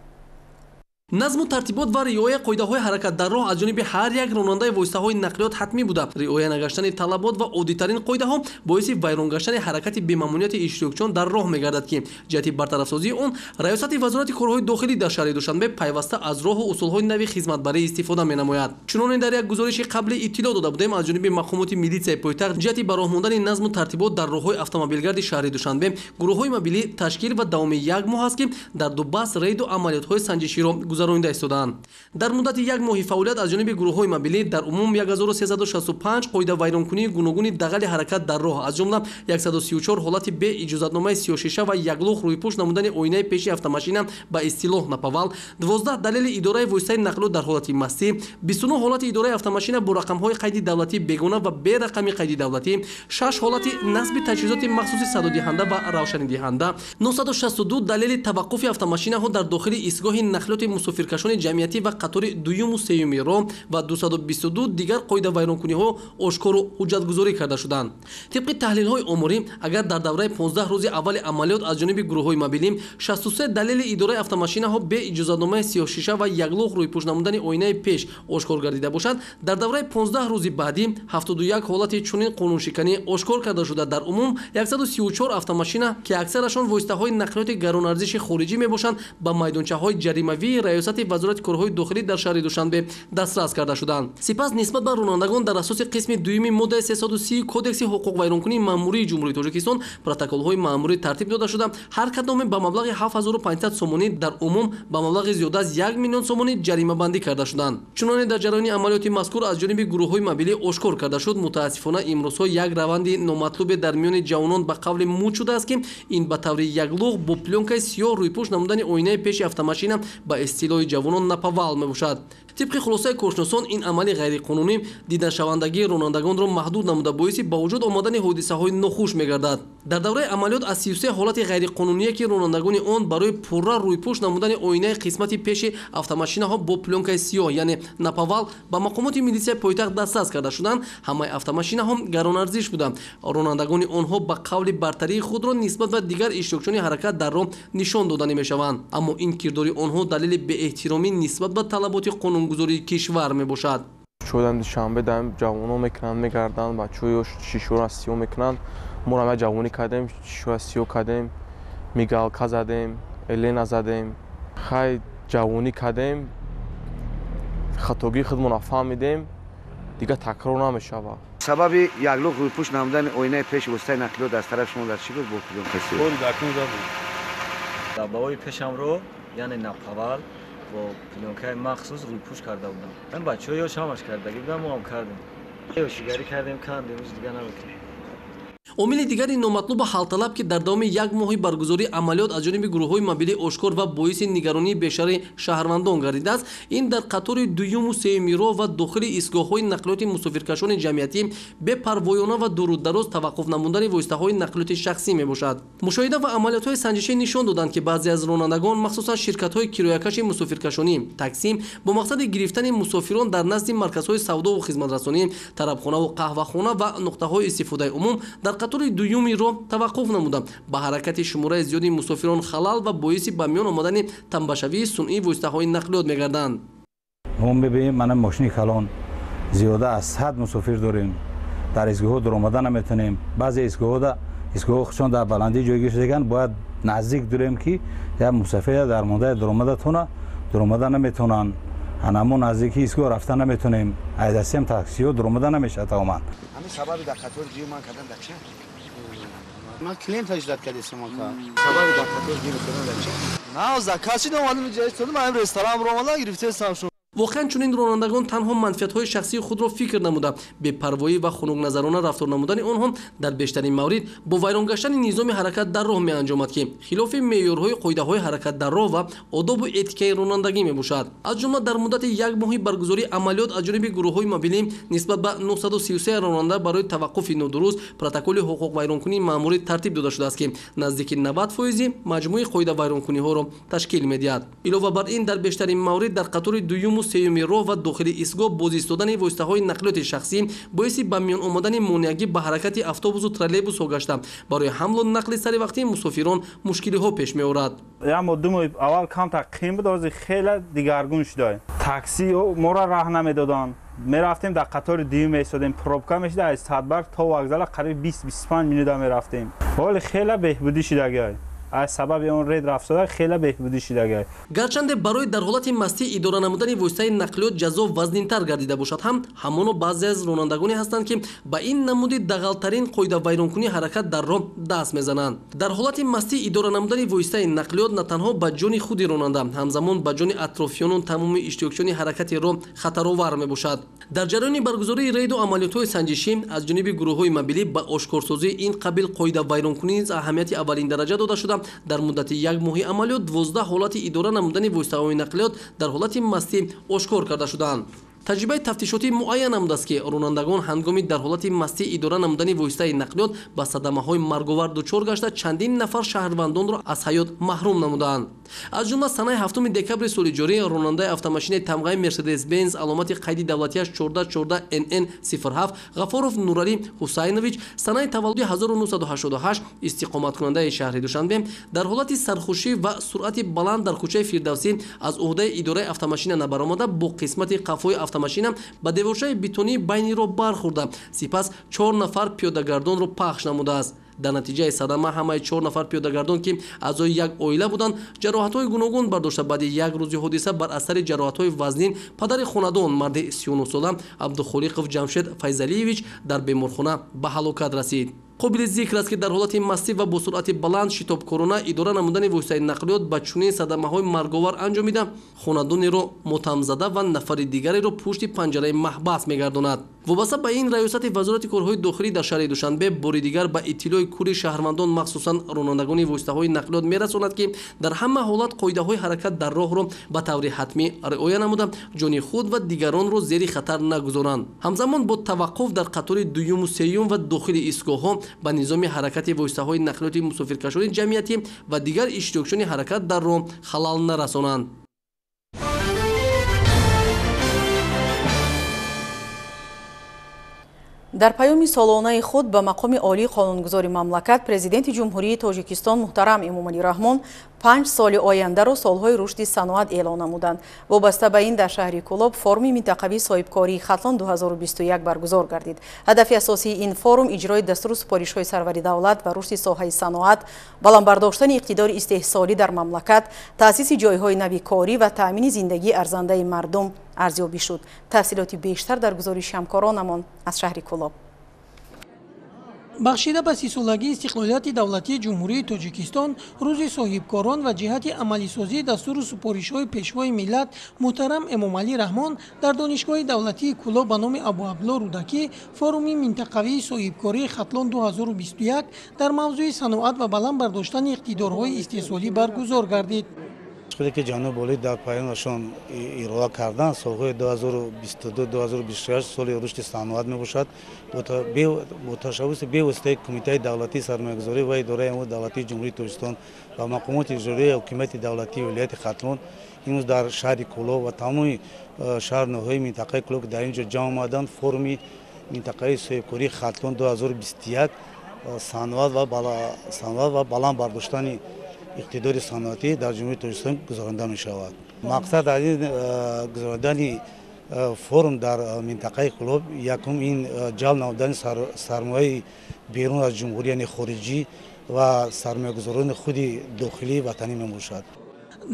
Назму тартибот ва риоя қоидаҳои ҳаракат дар роҳ аз ҷониби ҳар як ронандаи воситаҳои нақлиёт ҳатмӣ буда, риоя нагаштани талабот ва оддитарин қоидаҳо боиси вайрон гаштани ҳаракати бемамониати иштирокчиён дар роҳ мегардад, ки ҷиҳати бартарафсозии он Раёсати Вазорати корҳои дохилӣ дар шаҳри Душанбе пайваста аз роҳу усулҳои нави хизматбарӣ истифода менамояд. Чуноне дар як гузориши қабли иттилоъ дода будем, аз ҷониби мақомоти милитсияи пойтахт ҷиҳати ба роҳ мондани назму тартибот дар роҳҳои автомобилгарди шаҳри Душанбе гурӯҳҳои мобилӣ ташкил ва давоми як моҳ аст, ки дар дубаст рейду амалиётҳои санҷиширо гузаронида истодаанд. Дар муддати як моҳи фаъолият аз ҷониби гурӯҳҳои мобилӣ дар умум 1365 қоидавайронкунии гуногуни дағали ҳаракат дар роҳ, аз ҷумла 134 ҳолати беиҷозатномаи сиёҳшиша ва яклух рӯйпӯш намудани оинаи пеши автомашина ба истилоҳ наповал, 12 далели идораи воситаи нақлиёт дар ҳолати мастӣ, 29 ҳолати идораи автомашина бо рақамҳои қайди давлатӣ бегона ва берақами қайди давлатӣ, 6 ҳолати насби таҷҳизоти махсуси садодиҳанда ва равшанидиҳанда, 962 далели таваққуфи автомашинаҳо дар дохили истгоҳи нақлиёти мусофиркашони ҷамъиятӣ ва қатори дуюму сеюми роҳ ва 222 дигар қоидавайронкуниҳо ошкору ҳуҷҷатгузорӣ карда шуданд. Тибқи таҳлилҳои оморӣ, агар дар давраи 15 рӯзи аввали амалиёт аз ҷониби гурӯҳҳои мобилӣ 63 далели идораи автомашинаҳо бе иҷозатномаи сиёҳшиша ва яклух рӯйпӯш намудани оинаи пеш ошкор гардида бошад, дар давраи 15 рӯзи баъдӣ 71 ҳолати чунин қонуншиканӣ ошкор карда шуда, дар умум 134 автомашина, ки аксарашон воситаҳои нақлиёти гаронарзиши хориҷӣ мебошанд, ба майдончаҳои ҷаримавии Раёсати Вазорати корҳои дохилӣ дар шаҳри Душанбе дастрас карда шуданд. Сипас нисбат ба ронандагон дар асоси қисми дуюми моддаи 330 Кодекси ҳуқуқвайронкунии маъмурии Ҷумҳурии Тоҷикистон протоколҳои маъмурӣ тартиб дода шуда, ҳар кадоме ба маблағи 7500 сомонӣ, дар умум ба маблағи зиёда аз 1 миллион сомонӣ ҷаримабандӣ карда шуданд. Чуноне дар ҷараёни амалиёти мазкур аз ҷониби гурӯҳҳои мобилӣ ошкор карда шуд, мутаассифона имрӯзҳо як раванди номатлубе дар миёни ҷавонон ба қавли муд шудааст, ки ин ба таври яклух бо плёнкаи сиёҳ рӯйпӯш намудани оинаи пеши автомашина ба истилоҳи ҷавонон наповал мебошад. Тибқи хулосаи коршиносон, ин амали ғайриқонунӣ дидашавандагии ронандагонро маҳдуд намуда, боиси ба вуҷуд омадани ҳодисаҳои нохуш мегардад. Дар давраи амалиёт аз 33 ҳолати ғайриқонуние, ки ронандагони он барои пурра рӯйпӯш намудани оинаи қисмати пеши автомашинаҳо бо плёнкаи сиёҳ, яъне наповал, ба мақомоти милитсияи пойтахт дастрас карда шуданд, ҳамаи автомашинаҳо гаронарзиш буданд. Ронандагони онҳо ба қавли бартарии худро нисбат ба дигар иштирокчиёни ҳаракат дар роҳ нишон дода намешаванд. Аммо ин кирдори онҳо далели беэҳтиромӣ нисбат ба талаботи қонунгузории кишвар мебошад. Шудан Душанбе дар ҷавонон мекунанд, мегарданд, бачаҳо шишоро сиёҳ мекунанд. Мо ҳама ҷавонӣ кардем, шишоро сиёҳ кардем, мигалка задем, элена задем. Хай ҷавонӣ кардем, хатогии худмонро фаҳмидем, дигар такрор намешавад. Сабаби яклух рӯйпӯш намудани оинаи пеши воситаи нақлиёт аз тарафи шумо дар чӣ буд бо плёнкаи сиёҳ? Даббаҳои пешамро, яъне наповал, бо плёнкаи махсус рӯйпӯш карда будам. Ман бачаҳо ёш ҳамаш кардагӣ будам, мо ҳам кардем. Ёшигарӣ кардем, кандем, ҳеҷ дигар намекунем. Омили дигари номатлуба ҳалталаб, ки дар давоми як моҳи баргузории амалиёт аз ҷониби гурӯҳҳои мобилӣ ошкор ва боиси нигаронии бештари шаҳрвандон гардидааст, ин дар қатори дуюму сеюми роҳ ва дохили истгоҳҳои нақлиёти мусофиркашони ҷамъиятӣ бепарвоёна ва дурудароз таваққуф намудани воситаҳои нақлиёти шахсӣ мебошад. Мушоҳида ва амалиётҳои санҷишӣ нишон доданд, ки баъзе аз ронандагон, махсусан ширкатҳои кироякаши мусофиркашонӣ таксӣ, бо мақсади гирифтани мусофирон дар назди марказҳои савдову хизматрасонӣ, тарабхонаву қаҳвахона ва нуқтаҳои истифодаи умум дар қатори дуюми роҳ таваққуф намуда, ба ҳаракати шумораи зиёди мусофирон халал ва боиси ба миён омадани тамбашавии сунъии воситаҳои нақлиёт мегарданд. Мо мебинем, мана мошини калон зиёда аз 100 мусофир дорем, дар истгоҳҳо дуромада наметонем. Баъзе истгоҳҳо худшон дар баландӣ ҷойгир шудаганд, бояд наздик дурем, ки як мусофир дар мондаи дуромада тона дуромада наметонанд. Ана мо наздики истгоҳ рафта наметонем, айдасиам таксиҳо дуромада намешавад тамоман. Ҳамин сабаби дар қатори дуюм ман кардан дар чӣ? Ман клиент ҳижрат кардем, Сабаби дар қатори дуюм кардан дар чӣ? На, заказ шидам, омадем ҷои истодем, ҳамин ресторан омадан гирифтем. Воқеан чунин ронандагон танҳо манфиатҳои шахсии худро фикр намуда, бепарвоӣ ва хунукназарона рафтор намудани онҳо дар бештарин маврид бо вайрон гаштани низоми ҳаракат дар роҳ меанҷомад, ки хилофи меъёрҳои қоидаҳои ҳаракат дар роҳ ва одобу этикаи ронандагӣ мебошад. Аз ҷумла дар муддати як моҳи баргузории амалиёт аз ҷониби гурӯҳҳои мобилӣ нисбат ба 933 ронанда барои таваққуфи нодуруст протоколи ҳуқуқвайронкунии маъмурӣ тартиб дода шудааст, ки наздики 90% маҷмӯи қоидавайронкуниҳоро ташкил медиҳад. Илова бар ин, дар бештарин маврид дар қатори дуюму сеюми роҳ ва дохили истгоҳ боз истодани воситаҳои нақлиёти шахсӣ боиси ба миён омадани монеагӣ ба ҳаракати автобусу троллейбусҳо гашта, барои ҳамлу нақли саривақтии мусофирон мушкилиҳо пеш меорад. Аммо 2 моҳи аввал камтар қим буд, ҳозир хеле дигаргун шуда. Такси моро раҳ намедоданд. Мерафтем дар қатори дуюм меистодем, пробка мешуда, аз Садбарг то вокзала қариб 20-25 минута мерафтем. Ҳоле хеле беҳбудӣ шудагиай. Аз сабаби он рейд рафтода хеле беҳбудӣ шудагиай. Гарчанде барои дар ҳолати мастӣ идора намудани воситаи нақлиёт ҷазо вазнинтар гардида бошад ҳам, ҳамоно баъзе аз ронандагоне ҳастанд, ки ба ин намуди дағалтарин қоидавайронкунии ҳаракат дар роҳ даст мезананд. Дар ҳолати мастӣ идора намудани воситаи нақлиёт на танҳо ба ҷони худи ронанда, ҳамзамон ба ҷони атрофиёну тамоми иштирокчиёни ҳаракати роҳ хатаровар мебошад. Дар ҷараёни баргузории рейду амалиётҳои санҷишӣ аз ҷониби гурӯҳҳои мобилӣ ба ошкорсозии ин қабил қоидавайронкунӣ низ аҳамияти аввалин дараҷа дода шуда, дар муддати як моҳи амалиёт 12 ҳолати идора намудани воситаҳои нақлиёт дар ҳолати мастӣ ошкор карда шудаанд. Таҷрибаи тафтишотӣ муайян намудааст, ки ронандагон ҳангоми дар ҳолати мастӣ идора намудани воситаи нақлиёт ба садамаҳои марговар дучор гашта, чандин нафар шаҳрвандонро аз ҳаёт маҳрум намудаанд. Аз ҷумла санаи 7 декабри соли ҷорӣ ронандаи автомошинаи тамғаи Мерседес Бенз аломати қайди давлатиаш 1414 НН 07 Ғафоров Нуралӣ Ҳусайнович санаи таваллуди 1988 истиқоматкунандаи шаҳри Душанбе дар ҳолати сархушӣ ва суръати баланд дар кӯчаи Фирдавсӣ аз уҳдаи идораи автомошина набаромада бо қисмати қафои автомошина ба деворчаи бетонии байни роҳ бархӯрда, сипас 4 нафар пиёдагардонро пахш намудааст. Дар натиҷаи садама ҳамаи 4 нафар пиёдагардон, ки аъзои як оила буданд, ҷароҳатҳои гуногун бардошта, баъди як рӯзи ҳодиса бар асари ҷароҳатҳои вазнин падари хонадон, марди 39сола Абдухолиқов Ҷамшед Файзалиевич дар беморхона ба ҳалокат расид. Қобили зикр аст, ки дар ҳолати мастӣ ва бо суръати баланд шитобкорона идора намудани воситаи нақлиёт ба чунин садамаҳои марговар анҷомида, хонадонеро мотамзада ва нафари дигареро пушти панҷараи маҳбас мегардонад. Вобаста ба ин, раёсати вазорати корҳои дохилӣ дар шаҳри Душанбе бори дигар ба иттилои кулли шаҳрвандон, махсусан ронандагони воситаҳои нақлиёт мерасонад, ки дар ҳама ҳолат қоидаҳои ҳаракат дар роҳро ба таври ҳатмӣ риоя намуда, ҷони худ ва дигаронро зери хатар нагузоранд. Ҳамзамон бо таваққуф дар қатори дуюму сеюм ва дохили истгоҳҳо ба низоми ҳаракати воситаҳои нақлиёти мусофиркашони ҷамъиятӣ ва дигар иштирокчиёни ҳаракат дар роҳ халал нарасонанд. Дар паёми солонаи худ ба мақоми олии қонунгузори мамлакат Президенти Ҷумҳурии Тоҷикистон муҳтарам Эмомалӣ Раҳмон 5 соли ояндаро солҳои рушди саноат эълон намуданд. Вобаста ба ин дар шаҳри Кӯлоб форуми минтақавии соҳибкории Хатлон 2021 баргузор гардид. Ҳадафи асосии ин форум иҷрои дастуру супоришҳои сарвари давлат ва рушди соҳаи саноат, баланд бардоштани иқтидори истеҳсолӣ дар мамлакат, таъсиси ҷойҳои нави корӣ ва таъмини зиндагии арзандаи мардум арзёбӣ шуд. Тафсилоти бештар дар гузориши ҳамкоронамон аз шаҳри Кӯлоб. Бахшида ба 30-солагии истиқлолияти давлатии Ҷумҳурии Тоҷикистон, рӯзи соҳибкорон ва ҷиҳати амалисозии дастуру супоришҳои пешвои миллат муҳтарам Эмомалӣ Раҳмон дар Донишгоҳи давлатии Кӯлоб ба номи Абуабдулло Рӯдакӣ форуми минтақавии соҳибкории Хатлон 2021 дар мавзӯи саноат ва баланд бардоштани иқтидорҳои истеҳсолӣ баргузор гардид. Худе ки ҷаноби олӣ дар паёмашон ироа карданд, солҳои 2022-2026 соли рушди саноат мебошад. Бо ташаббуси бевоситаи Кумитаи давлатии сармоягузорӣ ва идораи амволи давлатии Ҷумҳурии Тоҷикистон ва мақомоти иҷроияи ҳокимияти давлатии вилояти Хатлон имрӯз дар шаҳри Кӯлоб ва тамоми шаҳр ноҳияҳои минтақаи Кӯлоб, ки дар ин ҷо ҷамъ омаданд, форуми минтақаи соҳибкории Хатлон 2021 саноат ва баланд бардоштани иқтидори саноатӣ дар Ҷумҳурии Тоҷикистон гузаронда мешавад. Мақсад аз ин гузарондани форум дар минтақаи Кӯлоб якум ин ҷалб намудани сармояи берун аз ҷумҳурӣ, яъне хориҷӣ ва сармоягузорони худи дохилии ватанӣ мебошад.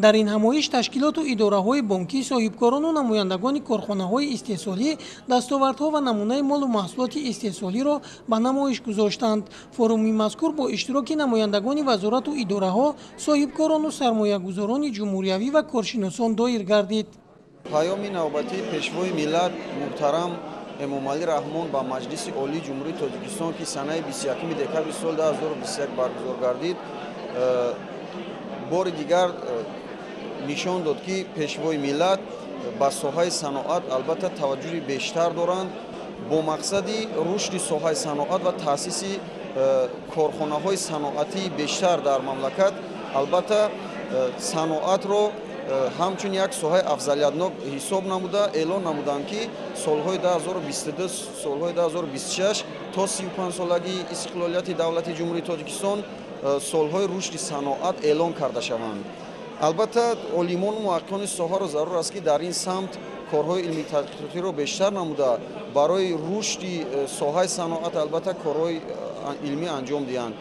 Дар ин ҳамоиш ташкилоту идораҳои бонкӣ, соҳибкорону намояндагони корхонаҳои истеҳсолӣ дастовардҳо ва намунаи молу маҳсулоти истеҳсолиро ба намоиш гузоштанд. Форуми мазкур бо иштироки намояндагони вазорату идораҳо, соҳибкорону сармоягузорони ҷумҳуриявӣ ва коршиносон доир гардид. Паёми навбатии Пешвои миллат муҳтарам Эмомалӣ Раҳмон ба Маҷлиси Олии Ҷумҳурии Тоҷикистон, ки санаи 21 декабри соли 2021 баргузор гардид, бори дигар нишон дод, ки Пешвои миллат ба соҳаи саноат албатта таваҷҷӯҳи бештар доранд. Бо мақсади рушди соҳаи саноат ва таъсиси корхонаҳои саноатии бештар дар мамлакат, албатта саноатро ҳамчун як соҳаи афзалиятнок ҳисоб намуда эълон намуданд, ки солҳои 2022, солҳои 2026 то 35-солагии истиқлолияти давлати Ҷумҳурии Тоҷикистон солҳои рушди саноат эълон карда шаванд. Албатта олимону муҳаққиқони соҳаро зарур аст, ки дар ин самт корҳои илмии тадқиқотиро бештар намуда барои рушди соҳаи саноат албатта корҳои илмӣ анҷом диҳанд.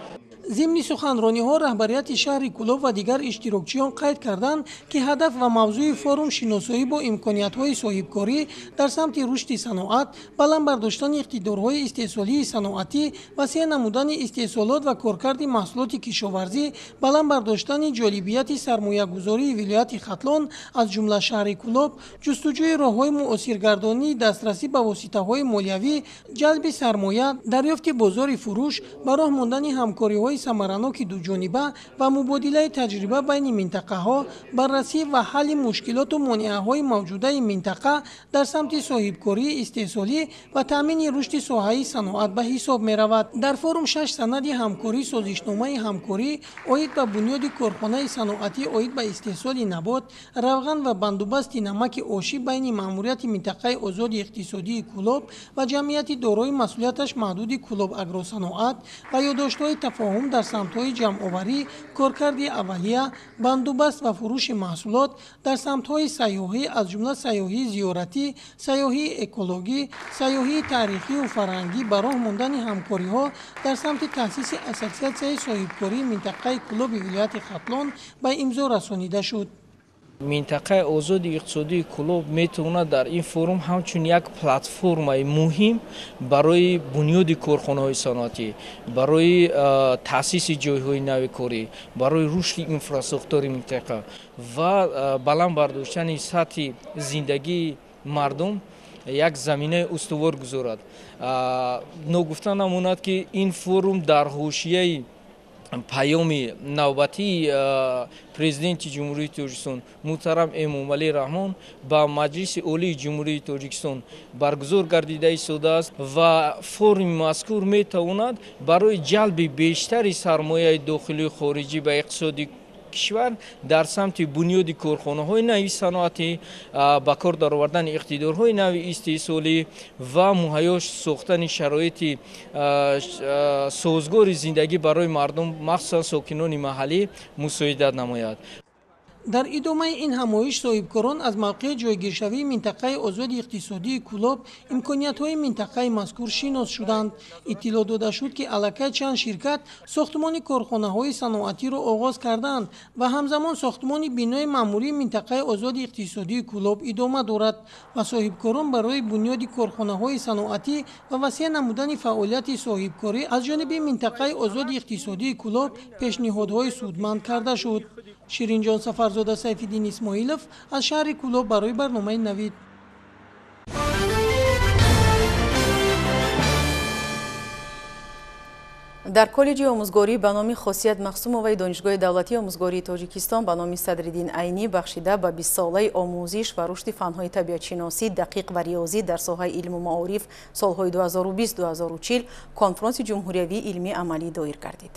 Зимни суханрониҳо раҳбарияти шаҳри Кӯлоб ва дигар иштирокчиён қайд карданд, ки ҳадаф ва мавзӯи форум шиносоӣ бо имкониятҳои соҳибкорӣ дар самти рушди саноат, баланд бардоштани иқтидорҳои истеҳсолии саноатӣ, васеъ намудани истеҳсолот ва коркарди маҳсулоти кишоварзӣ, баланд бардоштани ҷолибияти сармоягузории вилояти Хатлон, аз ҷумла шаҳри Кӯлоб, ҷустуҷӯи роҳҳои муосиргардонии дастрасӣ ба воситаҳои молиявӣ, ҷалби сармоя, дарёфти бозори фурӯш, ба роҳ мондани ҳамкориҳои самараноки дуҷониба ва мубодилаи таҷриба байни минтақаҳо, баррасӣ ва ҳалли мушкилоту монеаҳои мавҷудаи минтақа дар самти соҳибкории истеҳсолӣ ва таъмини рушди соҳаи саноат ба ҳисоб меравад. Дар форум 6 санади ҳамкорӣ, созишномаи ҳамкорӣ оид ба бунёди корхонаи саноатӣ оид ба истеҳсоли набот, равған ва бандубасти намаки ошӣ байни маъмурияти минтақаи озоди иқтисодии Кӯлоб ва ҷамъияти дорои масъулияташ маҳдуди Кӯлоб агросаноат ва ёддоштҳои тафоҳум дар самтҳои ҷамъоварӣ, коркарди аввалия, бандубаст ва фурӯши маҳсулот, дар самтҳои сайёҳӣ, аз ҷумла сайёҳии зиёратӣ, сайёҳии экологӣ, сайёҳии таърихию фарҳангӣ, ба роҳ мондани ҳамкориҳо дар самти таъсиси ассотсиатсияи соҳибкории минтақаи Кӯлоби вилояти Хатлон ба имзо расонида шуд. Минтақаи озоди иқтисодии Кӯлоб метавонад дар ин форум ҳамчун як платформаи муҳим барои бунёди корхонаҳои саноатӣ, барои таъсиси ҷойҳои нави корӣ, барои рушди инфрасохтори минтақа ва баланд бардоштани сатҳи зиндагии мардум як заминаи устувор гузорад. Ногуфта намонад, ки ин форум дар ҳошияи паёми навбатии Президенти Ҷумҳурии Тоҷикистон муҳтарам Эмомалӣ Раҳмон ба Маҷлиси Олии Ҷумҳурии Тоҷикистон баргузор гардида истодааст ва форуми мазкур метавонад барои ҷалби бештари сармояи дохилию хориҷӣ ба иқтисоди кишвар дар самти бунёди корхонаҳои нави саноатӣ, ба кор даровардани иқтидорҳои нави истеҳсолӣ ва муҳайё сохтани шароити созгори зиндагӣ барои мардум, махсусан сокинони маҳаллӣ, мусоидат намояд. Дар идомаи ин ҳамоиш соҳибкорон аз мавқеи ҷойгиршавии минтақаи озоди иқтисодии Кӯлоб, имкониятҳои минтақаи мазкур шинос шуданд. Иттилоъ дода шуд, ки аллакай чанд ширкат сохтмони корхонаҳои саноатиро оғоз кардаанд ва ҳамзамон сохтмони бинои маъмурии минтақаи озоди иқтисодии Кӯлоб идома дорад ва соҳибкорон барои бунёди корхонаҳои саноатӣ ва васеъ намудани фаъолияти соҳибкорӣ аз ҷониби минтақаи озоди иқтисодии Кӯлоб пешниҳодҳои судманд карда шуд. Ширинҷон Сафарзода, Сайфиддин Исмоилов аз шаҳри Кӯлоб барои барномаи Навид. Дар коллеҷи омӯзгорӣ ба номи Хосият Махсумоваи Донишгоҳи давлатии омӯзгории Тоҷикистон ба номи Садриддин Айнӣ бахшида ба 20-солаи омӯзиш ва рушди фанҳои табиатшиносӣ, дақиқ ва риёзӣ дар соҳаи илму маориф солҳои 2020-2040 конфронси ҷумҳуриявии илмии амалӣ доир гардид.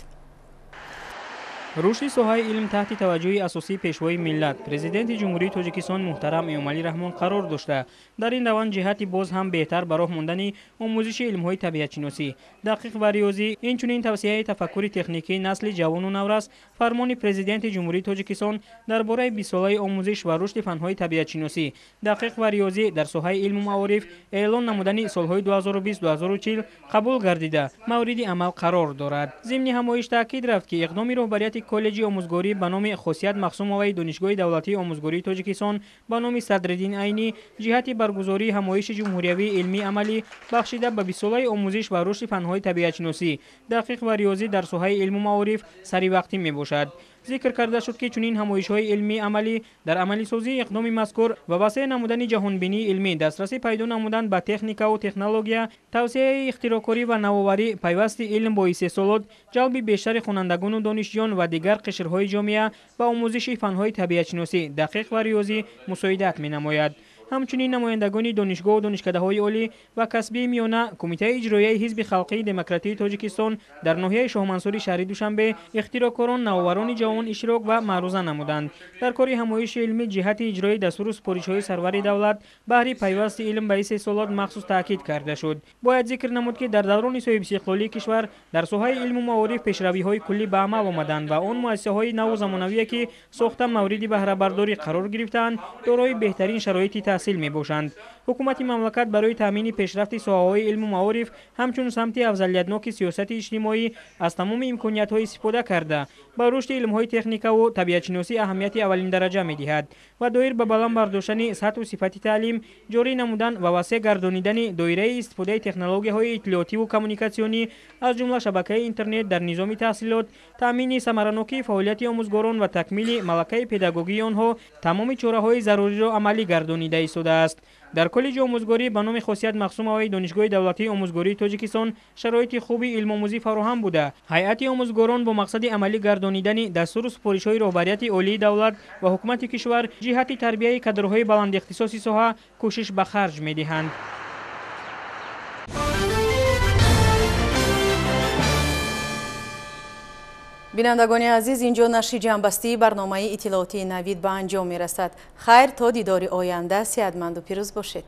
Рушди соҳаи илм таҳти таваҷҷӯҳи асосии Пешвои миллат, Президенти Ҷумҳурии Тоҷикистон муҳтарам Эмомалӣ Раҳмон қарор дошта, дар ин раванд ҷиҳати боз ҳам беҳтар ба роҳ мондани омӯзиши илмҳои табиатшиносӣ, дақиқ ва риёзӣ, инчунин тавсияи тафаккури техникии насли ҷавону наврас, фармони Президенти Ҷумҳурии Тоҷикистон дар бораи 20-солаи омӯзиш ва рушди фанҳои табиатшиносӣ, дақиқ ва риёзӣ дар соҳаи илму маориф эълон намудани солҳои 2020-2040 қабул гардида, мавриди амал қарор дорад. Зимни ҳамоиш таъкид рафт, ки иқдоми роҳбарияти коллеҷи омӯзгорӣ ба номи Хосият Махсумоваи Донишгоҳи давлатии омӯзгории Тоҷикистон ба номи Садриддин Айнӣ ҷиҳати баргузории ҳамоиши ҷумҳуриявии илмии амалӣ бахшида ба 20-солаи омӯзиш ва рушди фанҳои табиатшиносӣ, дақиқ ва риёзӣ дар соҳаи илму маориф саривақтӣ мебошад. Зикр карда шуд, ки чунин ҳамоишҳои илмии амалӣ дар амалисозии иқдоми мазкур ва васеъ намудани ҷаҳонбинии илмӣ, дастрасӣ пайдо намудан ба техникаву технология, тавсеаи ихтироъкорӣ ва навоварӣ, пайвасти илм бо истеҳсолот, ҷалби бештари хонандагону донишҷӯён ва дигар қишрҳои ҷомеа ба омӯзиши фанҳои табиатшиносӣ, дақиқ ва риёзӣ мусоидат менамояд. Ҳамчунин намояндагони донишгоҳу донишкадаҳои олӣ ва касбии миёна, Кумитаи иҷроияи Ҳизби халқии демократии Тоҷикистон дар ноҳияи Шоҳмансури шаҳри Душанбе, ихтироъкорон, навоварони ҷавон иштирок ва маъруза намуданд. Дар кори ҳамоиши илмӣ ҷиҳати иҷрои дастуру супоришҳои сарвари давлат баҳри пайвасти илм ба истеҳсолот махсус таъкид карда шуд. Бояд зикр намуд, ки дар даврони соҳибистиқлолии кишвар дар соҳаи илму маориф пешравиҳои куллӣ ба амал омаданд ва он муассисаҳои наву замонавие, ки сохта мавриди баҳрабардорӣ қарор гирифтаанд, дорои беҳтарин шароити таҳсил мебошанд. Ҳукумати мамлакат барои таъмини пешрафти соҳаҳои илму маориф ҳамчун самти афзалиятноки сиёсати иҷтимоӣ аз тамоми имкониятҳо истифода карда, ба рушди илмҳои техникаву табиатшиносӣ аҳамияти аввалиндараҷа медиҳад ва доир ба баланд бардоштани сатҳу сифати таълим, ҷорӣ намудан ва васеъ гардонидани доираи истифодаи технологияҳои иттилоотиву коммуникатсионӣ, аз ҷумла шабакаи интернет дар низоми таҳсилот, таъмини самаранокии фаъолияти омӯзгорон ва такмили малакаи педагогии онҳо тамоми чораҳои заруриро амалӣ гардонида истодааст. Дар коллеҷи омӯзгорӣ ба номи Хосият Мақсумоваи Донишгоҳи давлатии омӯзгории Тоҷикистон шароити хуби илмомӯзӣ фароҳам буда, ҳайати омӯзгорон бо мақсади амалӣ гардонидани дастуру супоришҳои роҳбарияти олии давлат ва ҳукумати кишвар ҷиҳати тарбияи кадрҳои баландихтисоси соҳа кӯшиш ба харҷ медиҳанд. Бинандагони азиз, инҷо нашри ҷамъбастии барномаи иттилоотии Навид ба анҷом мерасад. Хайр, то дидори оянда сеҳатманду пирӯз бошед.